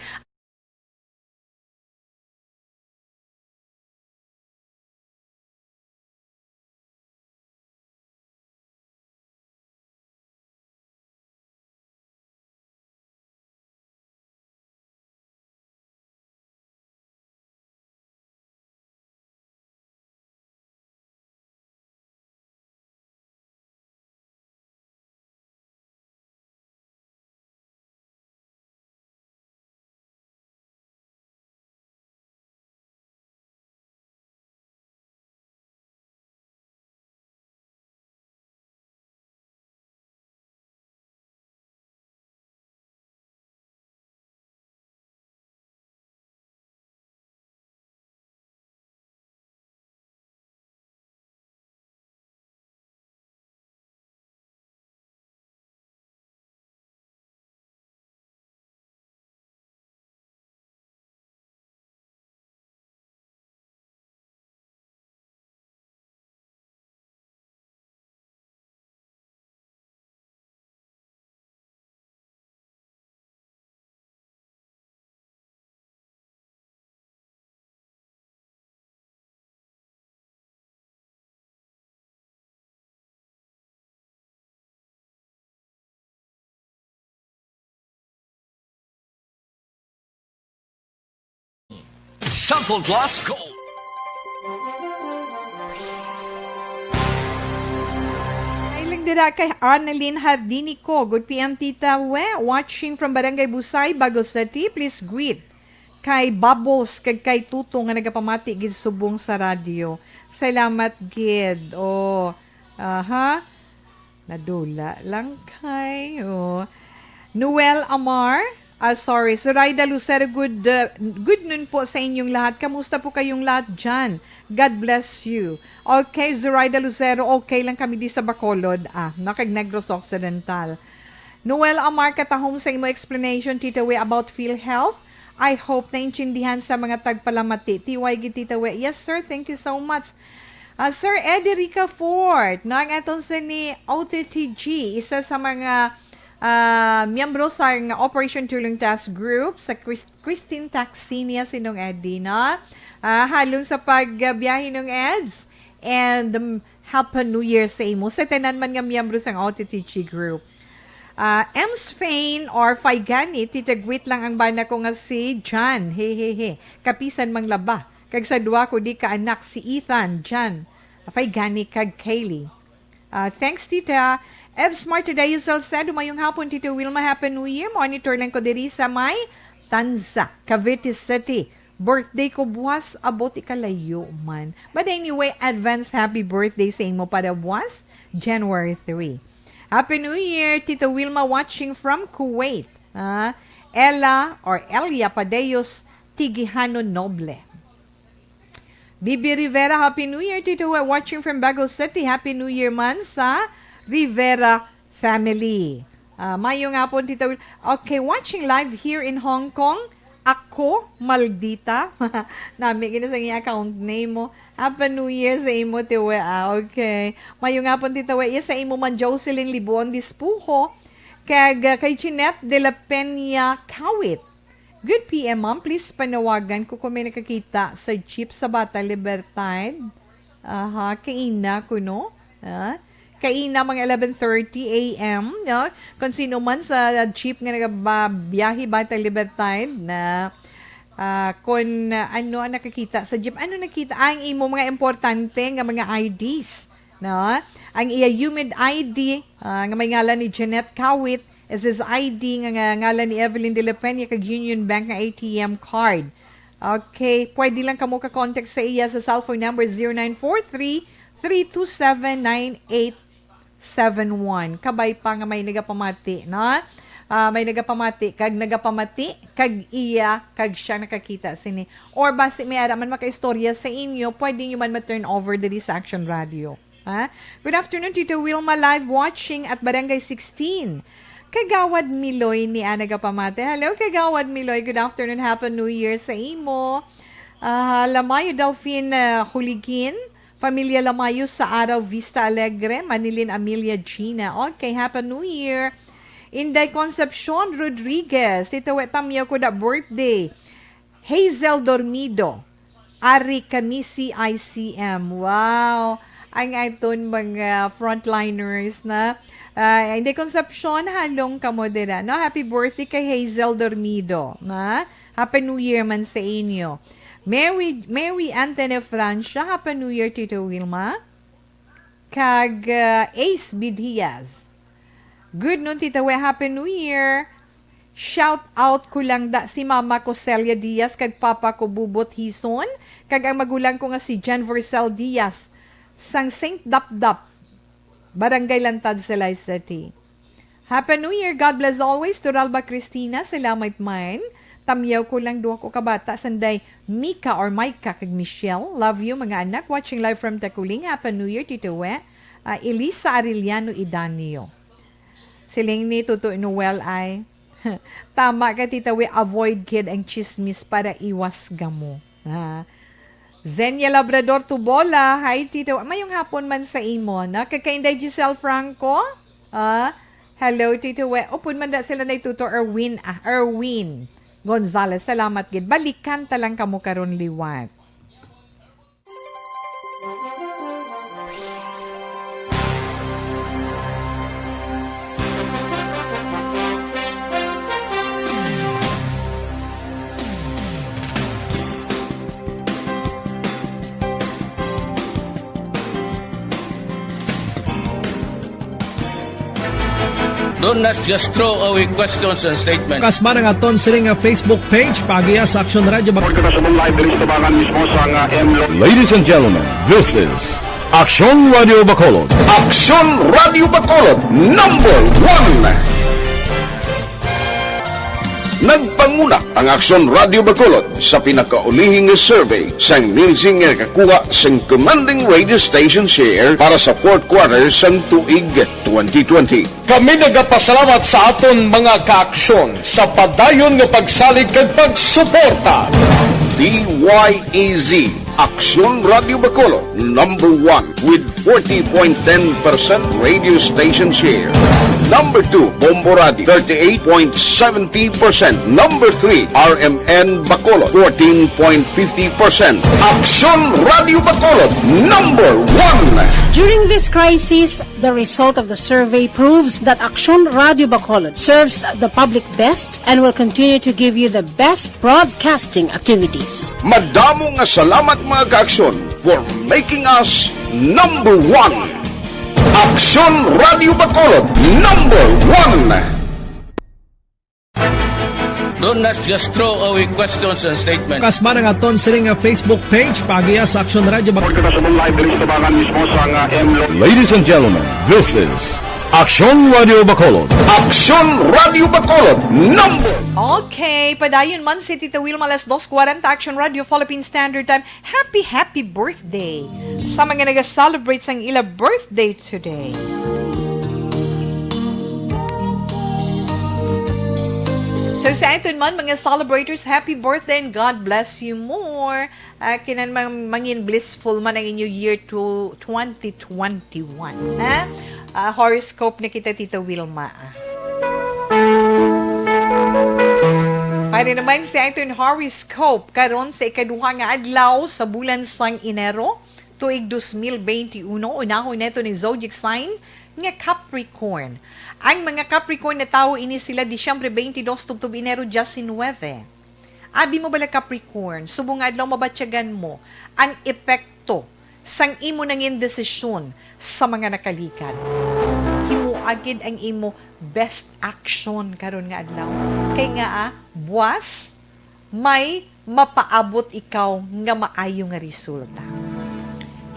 Sample Plus Gold. Ay lang dira kay Annalyn Hardinico. Good P M, Tita We. Watching from Barangay Busay, Bago City. Please greet kay Bubbles kag kay Tuto nga nagapamati gid subong sa radyo. Salamat gid. Oh, aha. Nadula lang kay, oh. Noel Amar, ah, sorry, Zoraida Lucero, good, uh, good noon po sa inyong lahat. Kamusta po kayong lahat dyan? God bless you. Okay, Zoraida Lucero, okay lang kami di sa Bacolod, ah, no, kag Negros Occidental. Noel Amar, katahom sa imo explanation, Tita We, about PhilHealth. I hope naintindihan sa mga tagpalamati. T Y G, Tita We. Yes, sir. Thank you so much. Ah, Sir Eddie Ricafort, no, ang aton sini O T T G, isa sa mga, ah, miyembro sa nga Operation Tulong Task Group sa Chris-, Christine Taxi niya, Sinong Eddie, no? Ah, halong sa pagbiyahe, Nong Eds. And, um, Happy New Year sa imo. Sa tanan man nga miyembro sang O T T G Group. Ah, Ems Fain or Faigani, titagwit lang ang bana ko nga si John. He, he, he. Kapisan manglaba. Kag sa duha ko di ka anak, si Ethan, John, Faigani, kag Kaylee. Ah, thanks, Tita. Ev Smart Tadeo Salcedo, mayong hapon, Tito Wilma. Happy New Year. Monitor lang ko diri sa may Tanza, Cavite City. Birthday ko buwas, abot ikalayo man. But anyway, advance happy birthday sa imo para buwas, January three. Happy New Year, Tito Wilma, watching from Kuwait. Ah, Ella or Elia Padeos Tigihano Noble. Bibi Rivera, Happy New Year, Tito. We're watching from Bago City. Happy New Year man sa Rivera family. Ah, mayong hapon, Tito Will. Okay, watching live here in Hong Kong. Ako, Maldita. Nami gina sa iyang account name mo. Happy New Year sa imo, Tiwe. Ah, okay. Mayong hapon, Tito We. Yes, sa imo man, Jocelyn Libuon Dispuho. Kag, ah, kay Jeanette de la Peña Kawit. Good P M, ma'am. Please panawagan ko kung may nakakita sa jeep sa Bata Libertad. Aha, kaina kuno. Ah, kaina mga eleven thirty a m, no? Kung sino man sa jeep nga nagabiyahe ba ta Libertad na, ah, kung, ah, ano ang nakakita sa jeep, ano nakita ang imo mga importante nga mga I Ds, no? Ang iya humid I D, ah, nga may ngalan ni Jeanette Kawit, is his I D nga, nga ngalan ni Evelyn de la Peña kag Union Bank nga A T M card. Okay, pwede lang kamo ka-contact sa iya sa cellphone number zero nine four three, three two seven, nine eight seven one. Kabay pa nga may nagapamati, no? Ah, may nagapamati, kag nagapamati, kag iya, kag siya nakakita sini. Or basi may ara man makaistorya sa inyo, pwede nyo man ma-turn over diri sa Action Radio. Ha? Good afternoon, Tito Wilma, live watching at Barangay sixteen. Kagawad Miloy ni ana gapamati. Hello, Kagawad Miloy. Good afternoon. Happy New Year sa imo. Ah, Lamayo Delfin, ah, Huligin. Pamilya Lamayo sa Araw, Vista Alegre. Manilin Amelia Gina. Okay, Happy New Year. Inday Concepcion Rodriguez. Tito We, tamyaw ko da birthday. Hazel Dormido. Ari kami C I C M. Wow! Ang aton mga frontliners na, ah, hindi Concepcion, halong kamo dira, no? Happy birthday kay Hazel Dormido, na? Happy New Year man sa inyo. Mary, Mary Anthony Francia, Happy New Year, Tito Wilma. Kag, ah, Ace B Diaz. Good noon, Tita We. Happy New Year. Shout out ko lang da si Mama ko, Celia Diaz, kag Papa ko, Bubot Hison, kag ang magulang ko nga si Jan Vercel Diaz, sang Saint Dapdap, Barangay Lantad, Silay City. Happy New Year. God bless always to Ralba Cristina. Salamat man. Tamyaw ko lang duha ko ka bata, sanday Mika or Micah kag Michelle. Love you, mga anak. Watching live from Taculing. Happy New Year, Tito We. Ah, Elisa Arellano Idanio. Siling ni Tuto Noel ay, "Tama ka, Tita We, avoid kid ang chismis para iwas gamo." Ha? Zenia Labrador Tubola, hi, Tito. Mayong hapon man sa imo, no? Kay Inday Giselle Franco, ah, hello, Tito We. Upod man da sila ni Tuto Erwin, ah, Erwin Gonzalez. Salamat gid. Balikan ta lang kamo karon liwat. Don't, let's just throw away questions and statements. Kasman ang aton sini nga Facebook page, paagiha sa Action Radio Bak- Report kita sa live diri sa tabangan mismo sa nga M Lo- Ladies and gentlemen, this is Action Radio Bacolod. Action Radio Bacolod, number one. Nagpanguna ang Action Radio Bacolod sa pinakaulihi nga survey sang Nielsen nga nakakuha sang commanding radio station share para sa fourth quarter sang tuig twenty twenty. Kami nagapasalamat sa aton mga kaaksyon sa padayon nga pagsalig kag pagsuporta. D Y E Z, Aksyon Radio Bacolod, number one with forty point ten percent radio station share. Number two, Bombo Radio, thirty-eight point seventy percent. Number three, R M N Bacolod, fourteen point fifty percent. Aksyon Radio Bacolod, number one. During this crisis, the result of the survey proves that Aksyon Radio Bacolod serves the public best and will continue to give you the best broadcasting activities. Madamo nga salamat, mga kaaksyon, for making us number one. Aksyon Radio Bacolod, number one. Don't, let's just throw away questions and statements. Kasman ang aton sini nga Facebook page, paagiha sa Action Radio Bak- Kita sa live diri sa tabangan mismo sa nga M Lo- Ladies and gentlemen, this is Action Radio Bacolod. Action Radio Bacolod, number. Okay, padayon man si Tita Wilma, alas dos kwarenta, Action Radio, Philippine Standard Time. Happy, happy birthday sa mga nag-celebrate sang ila birthday today. So, sa aton man, mga celebrators, happy birthday and God bless you more. Ah, kinan mang-, mangin blissful man ang inyo year to twenty twenty-one, ha? Ah, horoscope na kita, Tita Wilma, ah. Para naman sa aton horoscope, karon sa ikaduha nga adlaw sa bulan sang Enero, Tuig dos mil benti uno, unahon neto ni zodiac sign nga Capricorn. Ang mga Capricorn nga tawo ini sila Disyembre twenty-two tubtob Enero diecinuebe. Abi mo bala, Capricorn, subong nga adlaw mabatyagan mo ang epekto sang imo nangin desisyon sa mga nakaligad. Himuagid ang imo best action karon nga adlaw. Kay nga, ah, buwas, may mapaabot ikaw nga maayo nga resulta.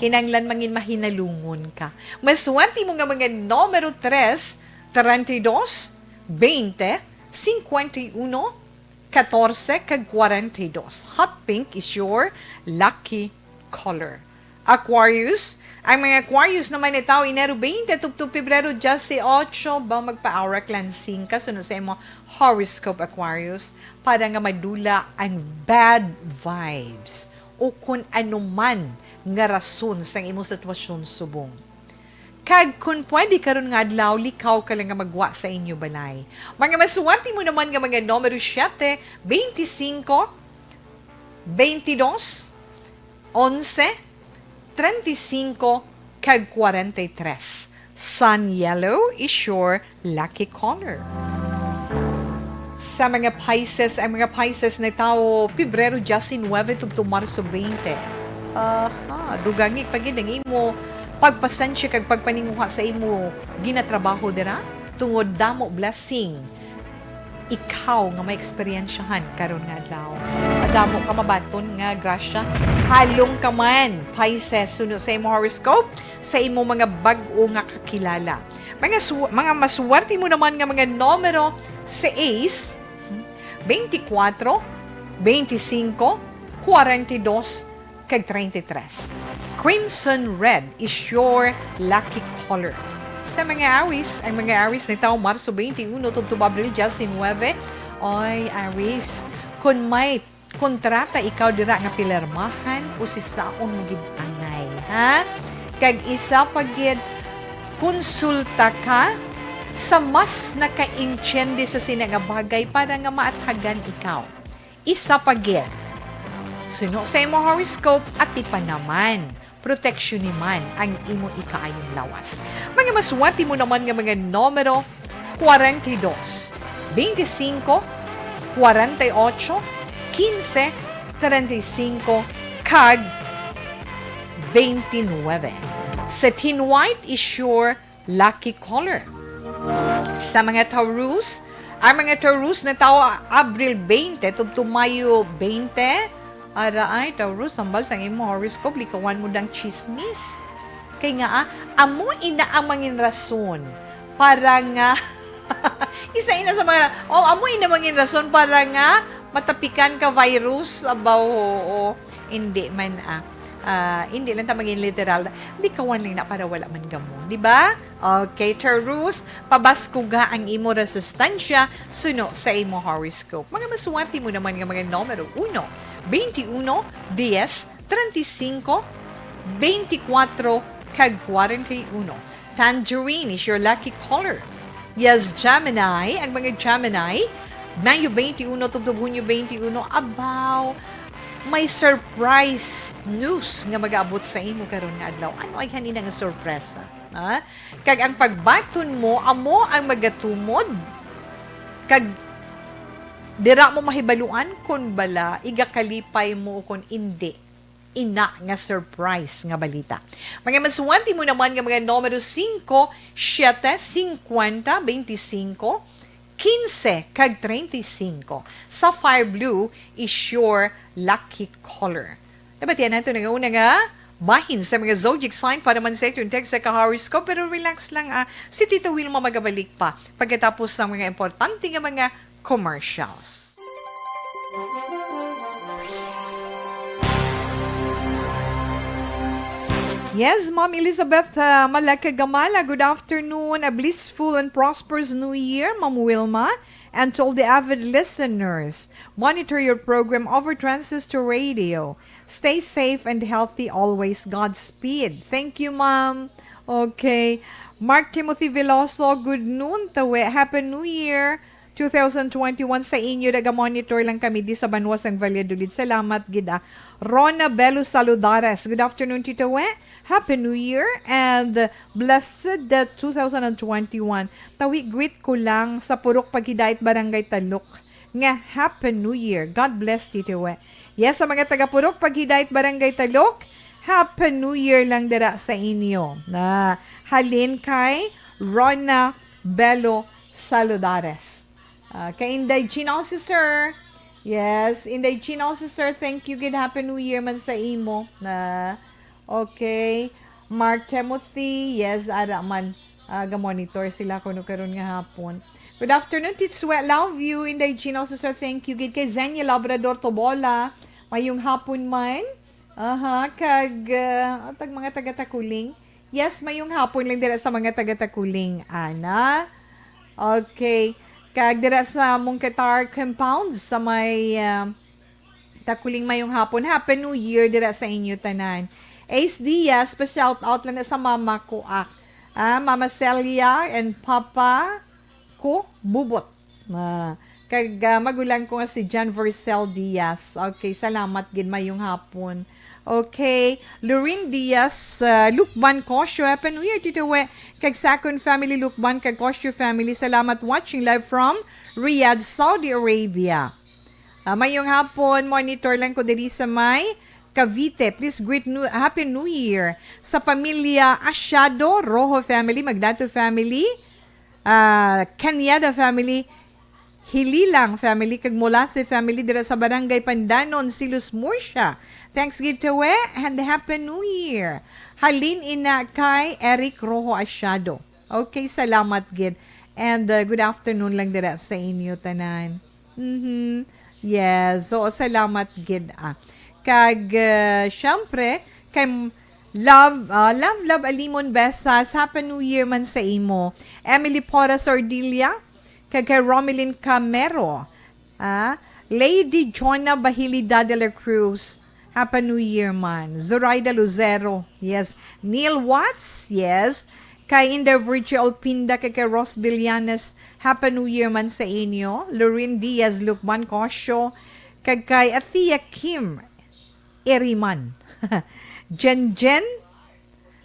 Kinahanglan mangin mahinalungon ka. Maswerte mo nga mga numero tres, treinta y dos, veinte, cincuenta y uno, catorce, kag cuarenta y dos. Hot pink is your lucky color. Aquarius, ang mga Aquarius naman ni tawo Enero twenty tubtob Pebrero dieciocho, ba magpa-aura cleansing ka suno sa imo horoscope, Aquarius, para nga madula ang bad vibes o kun ano man nga rason sang imo sitwasyon subong. Kag kun pwede karon nga adlaw, likaw ka lang nga magwa sa inyo balay. Mga maswerte mo naman nga mga numero siete, twenty-cinco, twenty-dos, onse, treinta y cinco, kag cuarenta y tres. Sun yellow is your lucky color. Sa mga Pisces, ang mga Pisces nga tawo Pebrero diecinuebe tubtob Marso twenty. Aha, dugangi pa gid ang imo pagpasensya kag pagpaninguha sa imo ginatrabaho dira, tungod damo blessing ikaw nga maeksperiensyahan karon nga adlaw. Madamo ka mabaton nga grasya. Halong ka man, Pisces, suno sa imo horoscope, sa imo mga bag-o nga kakilala. Mga su-, mga maswerte mo naman nga mga numero, seis, twenty-cuatro, twenty-cinco, cuarenta y dos, kag treinta y tres. Crimson red is your lucky color. Sa mga Aries, ang mga Aries nga tawo Marso twenty-uno tubtob Abril diecinuebe, oy, Aries, kun may kontrata ikaw dira nga pilermahan, usisaon mo gid anay, ha? Kag isa pa gid, konsulta ka sa mas nakaintiende sa sina nga bagay para nga maathagan ikaw. Isa pa gid, suno sa imo horoscope, atipan naman, proteksyon ni man ang imo ikaayong lawas. Mga maswerte mo naman nga mga numero, cuarenta y dos, veinticinco, cuarenta y ocho, quince, treinta y cinco, kag veintinueve. Satin white is your lucky color. Sa mga Taurus, ang mga Taurus nga tawo Abril twenty tubtob Mayo twenty, ara ay, Taurus, sambal sang imo horoscope, likawan mo dang chismis. Kay nga, ah, amo ina ang mangin rason para nga, isa ina sa mga, oh, amo ina mangin rason para nga matapikan ka virus, abaw, oo. Hindi man, ah. Ah, hindi lang ta maging literal. Likawan lang na para wala man gamo, di ba? Okay, Taurus, pabaskuga ang imo resistensya suno sa imo horoscope. Mga maswerte mo naman nga mga numero uno, veintiuno, diez, treinta y cinco, veinticuatro, kag cuarenta y uno. Tangerine is your lucky color. Yes, Gemini, ang mga Gemini, Mayo twenty-uno tubtob Hunyo twenty-uno, abaw, may surprise news nga mag-aabot sa imo karon nga adlaw. Ano ay hanina nga sorpresa? Ha? Kag ang pagbaton mo, amo ang magatumod. Kag dira mo mahibaluan kon bala igakalipay mo o kon indi ina nga surprise nga balita. Mga maswerte mo naman nga mga numero singko, siyete, singkwenta, beintisinko, kinse, kag treinta y cinco. Sapphire blue is your lucky color. Nabatian nato na nga una nga bahin sa mga zodiac sign para man sa inyong text sa ka-horoscope, pero relax lang, ah. Si Tita Wilma magabalik pa pagkatapos ng mga importante nga mga commercials. Yes, Ma'am Elizabeth, uh, Malakagamala, good afternoon. A blissful and prosperous New Year, Ma'am Wilma, and to all the avid listeners. Monitor your program over Transistor Radio. Stay safe and healthy always. Godspeed. Thank you, Ma'am. Okay. Mark Timothy Veloso, good noon, Tawi. Happy New Year two thousand twenty-one sa inyo. Naga-monitor lang kami di sa banwa sang Valladolid. Salamat gid, ah. Rona Belo Saludares. Good afternoon, Tito We. Happy New Year and blessed, uh, two thousand twenty-one. Tawi, greet ko lang sa Purok Paghidait, Barangay Talok, nga Happy New Year. God bless, Tito We. Yes, sa mga taga Purok Paghidait, Barangay Talok, Happy New Year lang dira sa inyo. Na halin kay Rona Belo Saludares. Ah, kay Inday Jean, oh, si Sir. Yes, Inday Jean, oh, si Sir. Thank you, gid. Happy New Year man sa imo. Na, okay. Mark Timothy, yes, ara man. Ah, ga-monitor sila kuno karon nga hapon. Good afternoon, Tito We. Love you, Inday Jean, oh, si Sir. Thank you, gid. Kay Zenia Labrador Tobola, mayong hapon man. Aha, kag, ah, tag mga taga-Takuling. Yes, mayong hapon lang dira sa mga taga-Takuling, ana. Okay. Kag dira sa Mungkatar Compound sa may, ah, Takuling, mayong hapon. Happy New Year dira sa inyo tanan. Ace Diaz, pa-shout out lang na sa mama ko, ah. Ah, Mama Celia and Papa ko, Bubot. Ah, kag, ah, magulang ko nga si John Vercel Diaz. Okay, salamat gid, mayong hapon. Okay, Lorraine Diaz, ah, Lukban Kosyo, Happy New Year, Tito We. Kag Sakon family, Lukban, kag Kosyo family, salamat, watching live from Riyadh, Saudi Arabia. Ah, mayong hapon, monitor lang ko diri sa may Cavite. Please greet new, Happy New Year sa pamilya Asiado, Rojo family, Magdato family, ah, Cañada family, Hililang family, kag Molase family dira sa Barangay Pandanon, Silos, Murcia. Thanks gid, Tito We, and Happy New Year. Halin ina kay Eric Rojo Asiado. Okay, salamat gid. And, uh, good afternoon lang dira sa inyo tanan. Mhm. Yes. So, salamat gid, ah. Kag, uh, syempre, kay m-, love, ah, love, love, Alimon Besas. Happy New Year man sa imo. Emily Porras Ordilia, kag kay Romelin Camero. Ah, Lady Jonah Bahilida de la Cruz, Happy New Year man. Zoraida Lucero, yes. Neil Watts, yes. Kay Inday Virgie Olpinda, kay, kay Ros Villanes, Happy New Year man sa inyo. Lorin Diaz, Lukban Cosio, kag kay Athea Kim Eriman. Jen Jen,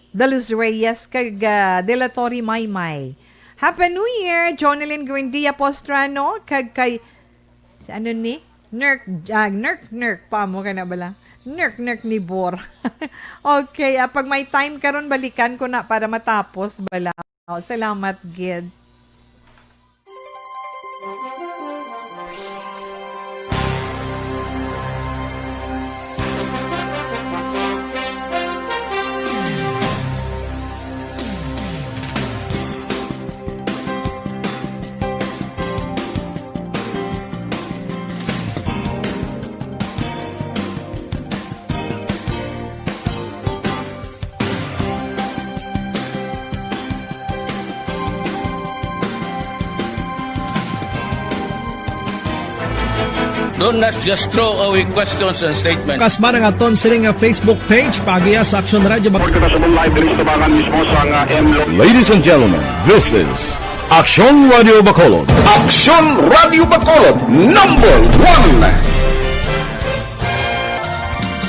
De Luz Reyes, kag, ah, De La Torre Maymay. Happy New Year, Jonelyn Grindia Postrano, kag kay, si ano ni? Nerk, ah, Nerk, Nerk, pa mo ka na bala? Nerk, Nerk ni Bor. Okay, ah, pag may time karon, balikan ko na para matapos bala. Oh, salamat gid. Don't, let's just throw away questions and statements. Kasmaran aton sini nga Facebook page, paagiha sa Aksyon Radio Bac- Report kita sa live diri sa tabangan mismo sa nga M L O. Ladies and gentlemen, this is Aksyon Radio Bacolod. Aksyon Radio Bacolod, number one.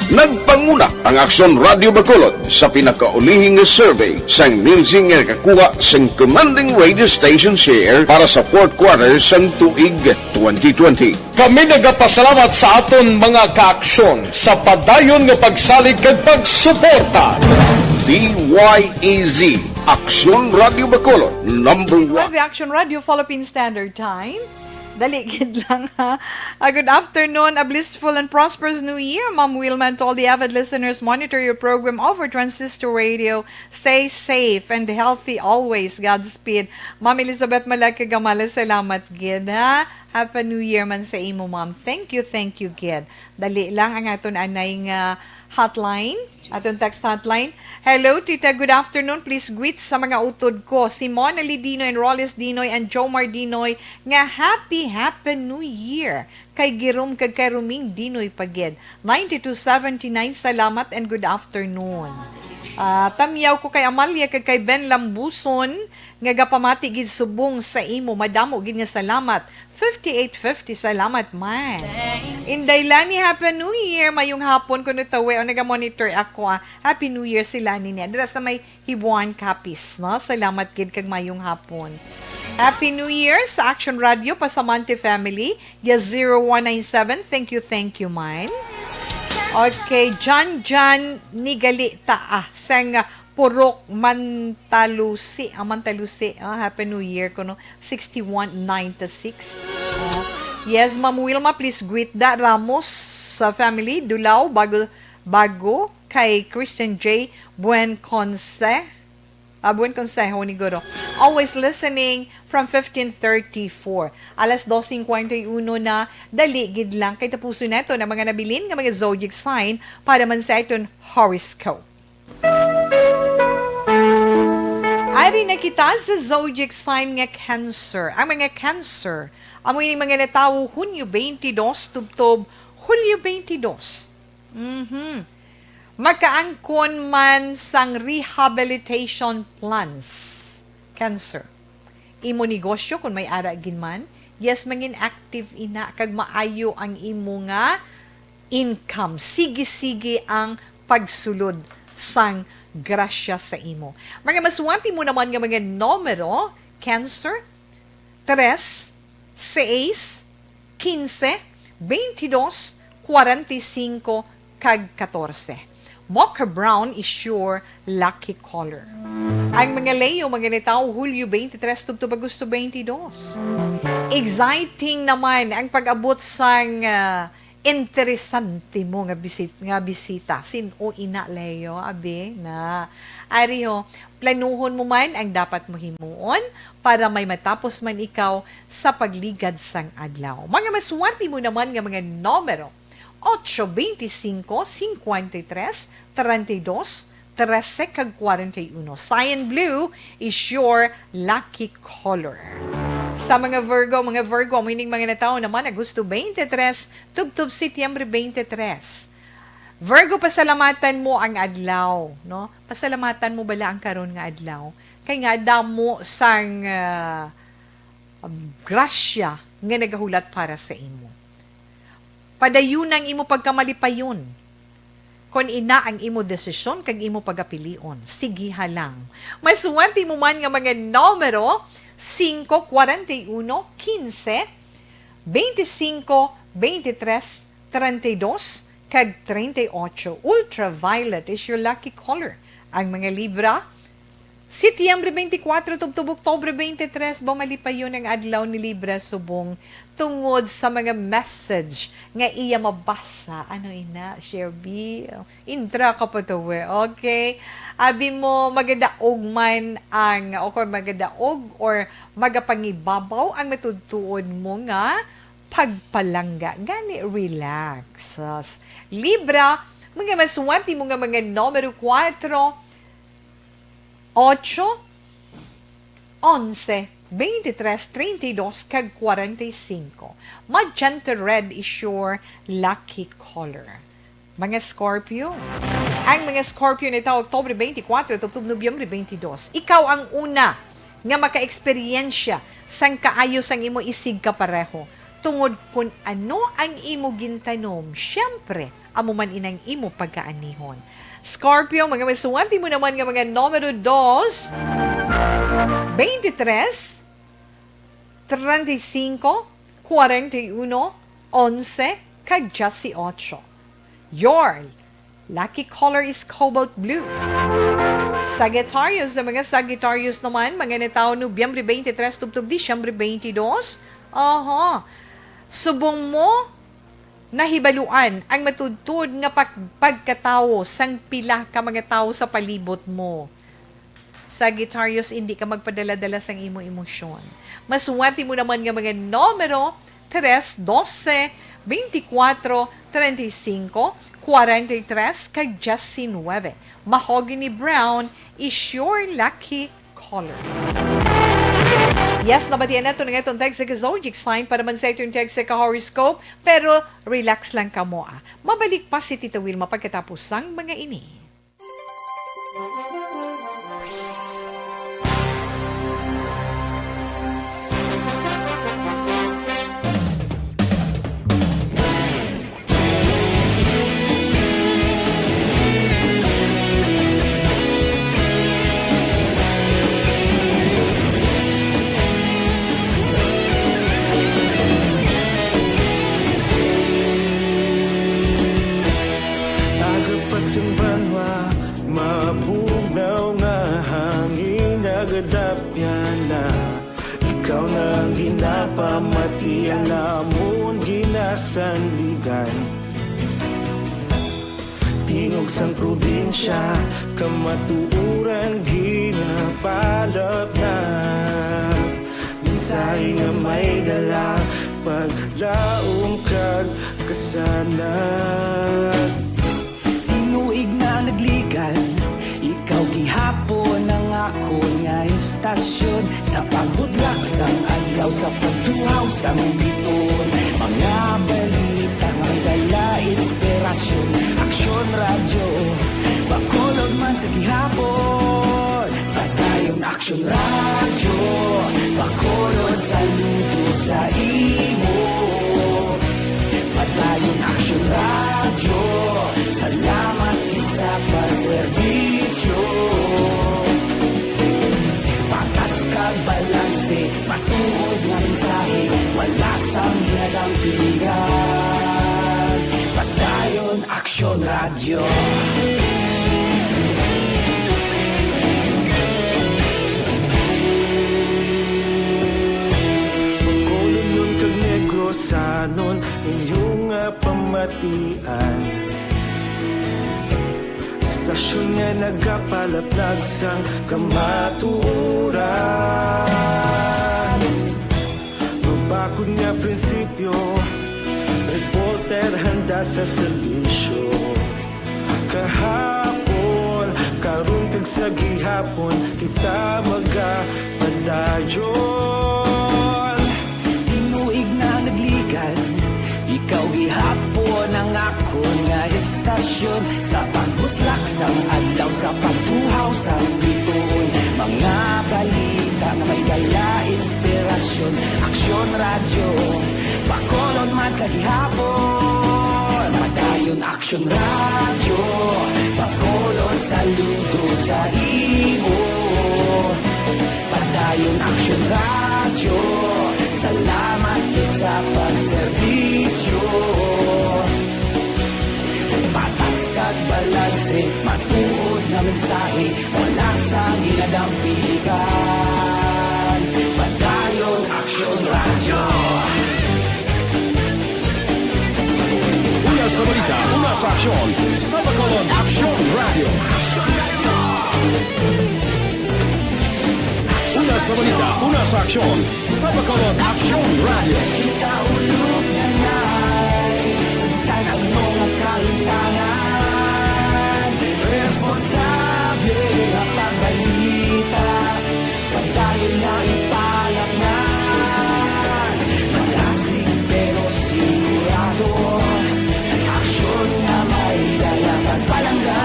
Nagpanguna ang Aksyon Radio Bacolod sa pinakaulihi nga survey sang Nielsen nga nakakuha sang commanding radio station share para sa fourth quarter sang tuig twenty twenty. Kami nagapasalamat sa aton mga kaaksyon sa padayon nga pagsalig kag pagsuporta. D Y E Z, Aksyon Radio Bacolod, number one. Live Action Radio, Philippine Standard Time. Dali gid lang, ha. A good afternoon, a blissful and prosperous New Year, Ma'am Wilma, and to all the avid listeners. Monitor your program over Transistor Radio. Stay safe and healthy always. Godspeed. Ma'am Elizabeth Malaki Gamala, salamat gid, ha. Happy New Year man sa imo, ma'am. Thank you, thank you gid. Dali lang ang aton anay nga hotline, aton text hotline. Hello, Tita. Good afternoon. Please greet sa mga utod ko, si Mona Lee Dinoy and Rollis Dinoy and Jomar Dinoy, nga happy, happy New Year. Kay Girom kag kay Roming Dinoy pa gid. Ninety-two seventy-nine, salamat and good afternoon. Ah, tamyaw ko kay Amalia kag kay Ben Lambuson nga gapamati gid subong sa imo. Madamo gid nga salamat. Fifty-eight fifty, salamat man. Inday Lani, Happy New Year. Mayong hapon kuno tawe. O, naga-monitor ako, ah. Happy New Year si Lani niya. Dira sa may Hibuan, Capiz, no? Salamat gid kag mayong hapon. Happy New Year sa Action Radio, Pasamante family. Yes, zero one nine seven. Thank you, thank you, man. Okay, John John Nigalita, ah, sang, ah, Purok Mantalusi, ah, Mantalusi, ah, Happy New Year kuno, sixty-one ninety-six. Ah, yes, Ma'am Wilma, please greet the Ramos sa family, Dulao, Bago, Bago, kay Christian J Buenconse, ah, Buenconsejo ni Guro. Always listening from fifteen thirty-four. Alas dos cincuenta y uno na, dali gid lang kay tapuson nato na mga nabilin nga mga zodiac sign para man sa aton horoscope. Ari na kita sa zodiac sign nga Cancer. Ang mga Cancer, amo ini mga natawo Hunyo twenty-two tubtob Hulyo twenty-two. Mhm. Makaangkon man sang rehabilitation plans. Cancer. Imo negosyo, kung may ara gid man, yes, mangin active ina, kag maayo ang imo nga income. Sige-sige ang pagsulod sang grasya sa imo. Mga maswati mo naman nga mga numero, Cancer, tres, seis, quince, veintidós, cuarenta y cinco, kag catorce. Mocha brown is your lucky color. Ang mga Leo, mga natawo Hulyo twenty-three tubtob Agosto twenty-two. Exciting naman ang pag-abot sang, ah, interesante mo nga bisit-, nga bisita. Sin-o ina, Leo? Abi na. Ari ho, planuhon mo man ang dapat mo himuon para may matapos man ikaw sa pagligad sang adlaw. Mga maswerte mo naman nga mga numero, ocho, veinticinco, cincuenta y tres, treinta y dos, trece, kag cuarenta y uno. Cyan blue is your lucky color. Sa mga Virgo, mga Virgo, amo ining mga natawo naman Agosto twenty-three tubtob Setyembre twenty-three. Virgo, pasalamatan mo ang adlaw, no? Pasalamatan mo bala ang karon nga adlaw. Kay nga damo sang, ah, grasya nga nagahulat para sa imo. Padayon ang imo pagkamalipayon. Kon ina ang imo desisyon kag imo pagapilion, sigiha lang. Maswerte mo man nga mga numero, cinco, cuarenta y uno, quince, veinticinco, veintitrés, treinta y dos, kag treinta y ocho. Ultraviolet is your lucky color. Ang mga Libra, Setyembre twenty-four tubtob Oktubre twenty-three, ba malipayon ang adlaw ni Libra subong tungod sa mga message nga iya mabasa. Ano ina, Sherby? Intra ka pa to, we. Okay. Abi mo, magadaog man ang, o kung magadaog or magapangibabaw ang matutuod mo nga pagpalangga. Gani, relax. Libra, mga maswerte mo nga mga numero kuwatro, ocho, onse, veintitrés, treinta y dos, kag cuarenta y cinco. Magenta red is your lucky color. Mga Scorpio. Ang mga Scorpio nito, Oktubre twenty-four tubtob Nobyembre twenty-two. Ikaw ang una nga makaeksperyensya sang kaayo sang imo isigkapareho. Tungod kun ano ang imo gintanom, siyempre, amo man inang imo pagkaanihon. Scorpio, mga maswerte mo naman nga mga numero dos, veintitrés, treinta y cinco, cuarenta y uno, onse, kag dieciocho. Your lucky color is cobalt blue. Sagittarius, sa mga Sagittarius naman, mga natawo Nobyembre twenty-three tubtob Disyembre twenty-two. Aha. Subong mo nahibaluan ang matuod-tuod nga pag-, pagkatawo sang pila ka mga tawo sa palibot mo. Sagittarius, indi ka magpadala-dala sang imo emosyon. Maswerte mo naman nga mga numero tres, doce, veinticuatro, treinta y cinco, cuarenta y tres, kag diecinueve. Mahogany brown is your lucky color. Yes, nabatian nato na nga itong tagsa ka zodiac sign para man sa itong tagsa ka horoscope, pero relax lang kamo, ah. Mabalik pa si Tita Wilma pagkatapos sang mga ini. Pamati ang amon ginasandigan. Tingog sang probinsya, kamatuoran ginapalapnap. Mensahe nga may dala, paglaom kag kasanag. Tinuig na nagligan, ikaw gihapon ang akon nga istasyon. Sa pagbudlak sang adlaw, sa pagtuhaw sang bituon, mga balita nga may dala inspirasyon. Aksyon Radyo, Bacolod man sa gihapon. Padayon Aksyon Radyo, Bacolod, saludo sa imo. Padayon Aksyon Radyo, salamat gid sa pagserbisyo. Patas kag balanse, matuod nga mensahe, wala sang ginadampigan. Padayon Aksyon Radyo. Bacolodnon kag Negrosanon, inyo nga pamatian. Istasyon nga nagapalaplag sang kamatuoran. Mabakod nga prinsipyo, reporter handa sa serbisyo. Kahapon, karon kag sa gihapon, kita magapadayon. Tinuig na nagligan, ikaw gihapon ang akon nga istasyon. Sa pagbutlak sang adlaw, sa pagtuhaw sang bituon, mga balita nga may dala inspirasyon. Aksyon Radyo, Bacolod man sa gihapon. Padayon Aksyon Radyo, Bacolod, saludo sa imo. Padayon Aksyon Radyo, salamat gid sa pagserbisyo. Patas kag balanse, matuod nga mensahe, wala sang ginadampigan. Padayon Aksyon Radyo. Una sa balita, una sa aksyon, sa Bacolod Aksyon Radyo. Una sa balita, una sa aksyon, sa Bacolod Aksyon Radyo. Kita ulog na nay, sa bisan ano nga kahimtangan, responsable nga pagbalita. Padayon na ipalaknag, malasig pero sigurado, aksyon nga may dala kag palangga.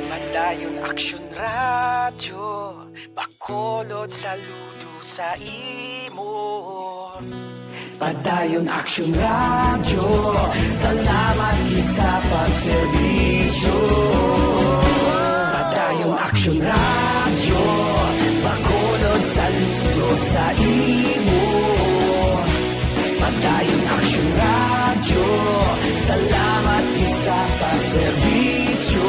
Padayon Aksyon Radyo, Bacolod, saludo sa imo. Padayon Aksyon Radyo, salamat gid sa pagserbisyo. Padayon Aksyon Radyo, Bacolod, saludo sa imo. Padayon Aksyon Radyo, salamat gid sa pagserbisyo.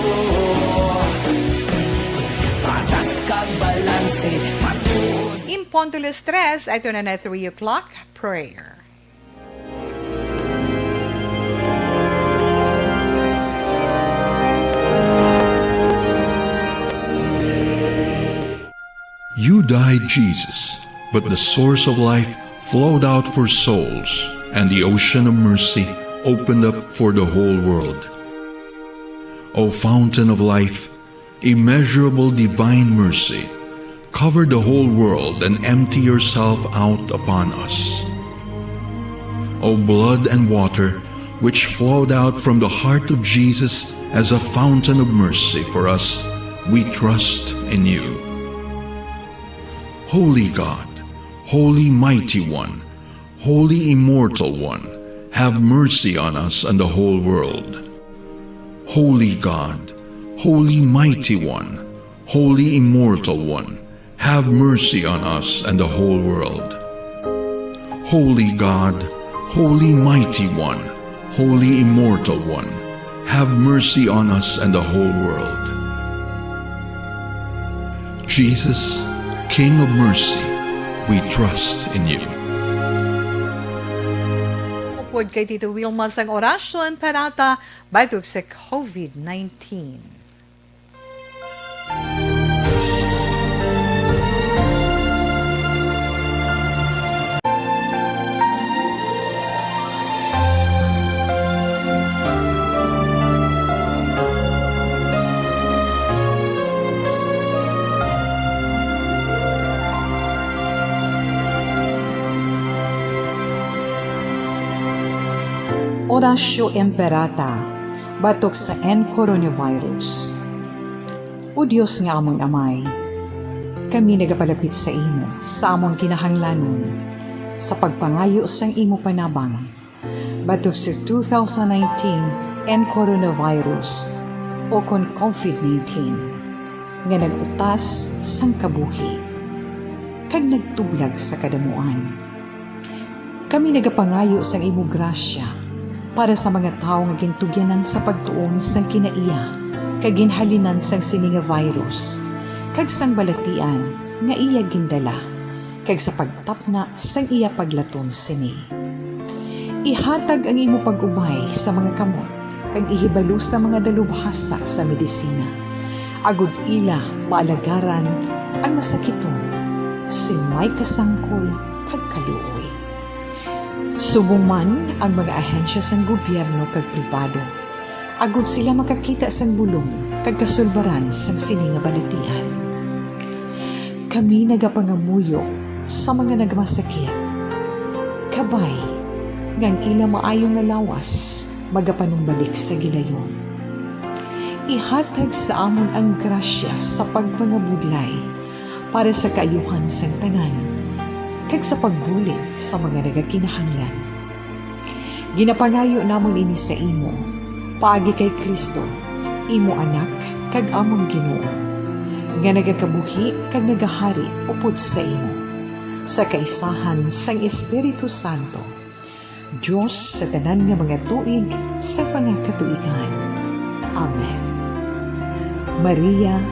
Patas kag balanse, matuod. En punto las tres, ito na na three o'clock, prayer. You died, Jesus, but the source of life flowed out for souls, and the ocean of mercy opened up for the whole world. O fountain of life, immeasurable divine mercy, cover the whole world and empty yourself out upon us. O blood and water, which flowed out from the heart of Jesus as a fountain of mercy for us, we trust in you. Holy God, Holy Mighty One, Holy Immortal One, have mercy on us and the whole world. Holy God, Holy Mighty One, Holy Immortal One, Have mercy on us and the whole world. Holy God, Holy Mighty One, Holy Immortal One, have mercy on us and the whole world. Jesus, King of Mercy, we trust in you. Upod kay Tito Wilma sang Oratio Imperata batok sa covid nineteen. Oratio Imperata batok sa N coronavirus. O Dios nga amon Amay, kami nagapalapit sa imo sa amon kinahanglanon sa pagpangayo sang imo panabang batok sa two thousand nineteen N coronavirus, o kon covid nineteen, nga nag-utas sang kabuhi kag nagtublag sa kadamuan. Kami nagapangayo sang imo grasya para sa mga tawo nga gintugyanan sa pagtuon sang kinaiya kag ginhalinan sang sini nga virus, kag sang balatian nga iya gindala, kag sa pagtapna sang iya paglaton sini. Ihatag ang imo pag-ubay sa mga kamot, kag ihibalo sa mga dalubhasa sa medisina, agod ila maalagaran ang masakiton sing may kasangkol kag kaluoy. Subong man ang mga ahensya sang gobyerno kag pribado, agod sila makakita sang bulong kag kasulbaran sang sini nga balatian. Kami nagapangamuyo sa mga nagmasakit, kabay nga ang ila maayo nga lawas magapanumbalik sa gilayon. Ihatag sa amon ang grasya sa pagpangabudlay para sa kaayuhan sang tanan, kag sa pagbulig sa mga nagakinahanglan. Ginapangayo namon ini sa imo, paagi kay Cristo, imo Anak kag amon Ginoo, nga nagakabuhi kag nagahari upod sa imo, sa kaisahan sang Espiritu Santo, Dios sa tanan nga mga tuig sa mga katuigan. Amen. Maria,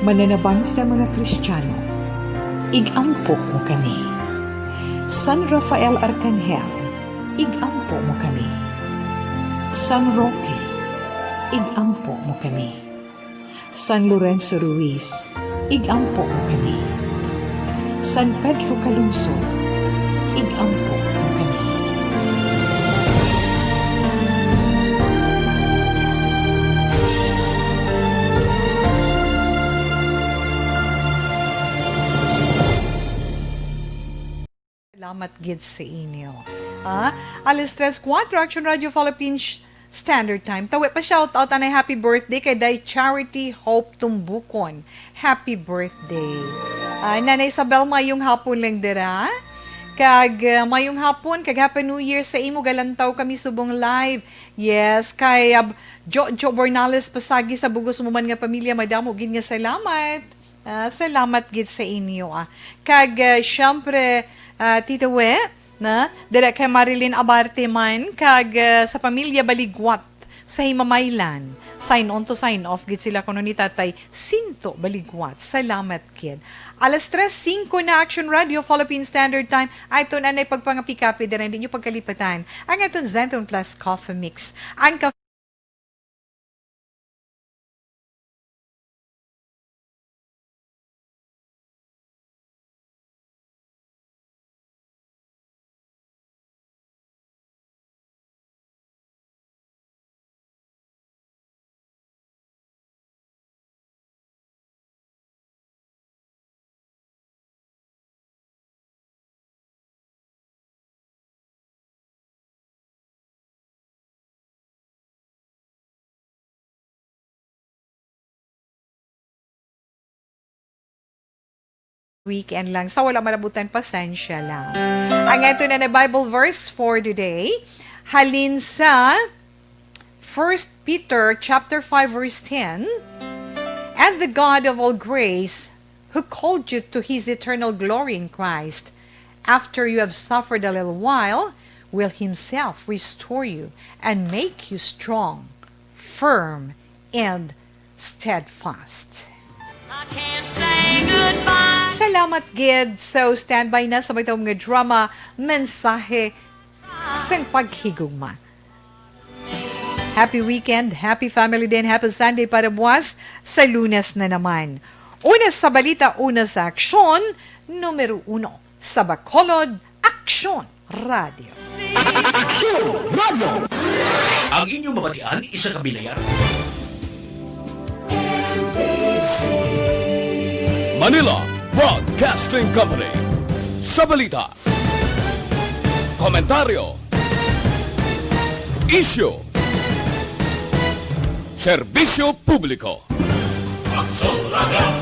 mananabang sa mga Kristiyano, ig-ampo mo kami. San Rafael Arcangel, ig-ampo mo kami. San Roque, ig-ampo mo kami. San Lorenzo Ruiz, ig-ampo mo kami. San Pedro Calungsod, ig-ampo mo kami. Salamat gid sa inyo. Ah, alas tres kuwatro, Action Radio Philippines Standard Time. Tawi pa shout out anay happy birthday kay Day Charity Hope Tumbukon. Happy birthday. Ah, Nanay Isabel, mayong hapon lang dira. Kag, ah, mayong hapon, kag Happy New Year sa imo. Galantaw kami subong live. Yes, kay, ah, Jojo Bornales Pasagi sa bugos mo man nga pamilya, madamo gid nga salamat. Ah, salamat gid sa inyo, ah. Kag, ah, siyempre, ah, Tito We, na, dira kay Marilyn Abarte man, kag, ah, sa pamilya Baligwat sa Himamaylan. Sign on to sign off gid sila kuno ni Tatay Sinto Baligwat. Salamat gid. Alas tres singko na, Action Radio, Philippine Standard Time. Aton anay pagpangapikapi dira, hindi nyo pagkalipatan ang aton Zenton Plus Coffee Mix. Ang Weekend lang. Sa wala malabutan, pasensya lang. Ang ato na na Bible verse for today, halin sa First Peter chapter five, verse ten, "And the God of all grace, who called you to his eternal glory in Christ, after you have suffered a little while, will himself restore you and make you strong, firm, and steadfast. I can't say goodbye. Salamat gid. So, standby na sa mga mga drama, mensahe sang paghigugma. Happy weekend, happy family day, and happy Sunday para buwas sa Lunes na naman. Una sa balita, una sa aksyon, numero uno sa Bacolod, Aksyon Radio. Aksyon Radio. Ang inyong mabatian, isa ka bilayan. Manila Broadcasting Company. Sa balita, komentaryo, isyu, serbisyo publiko. Aksyon Radio.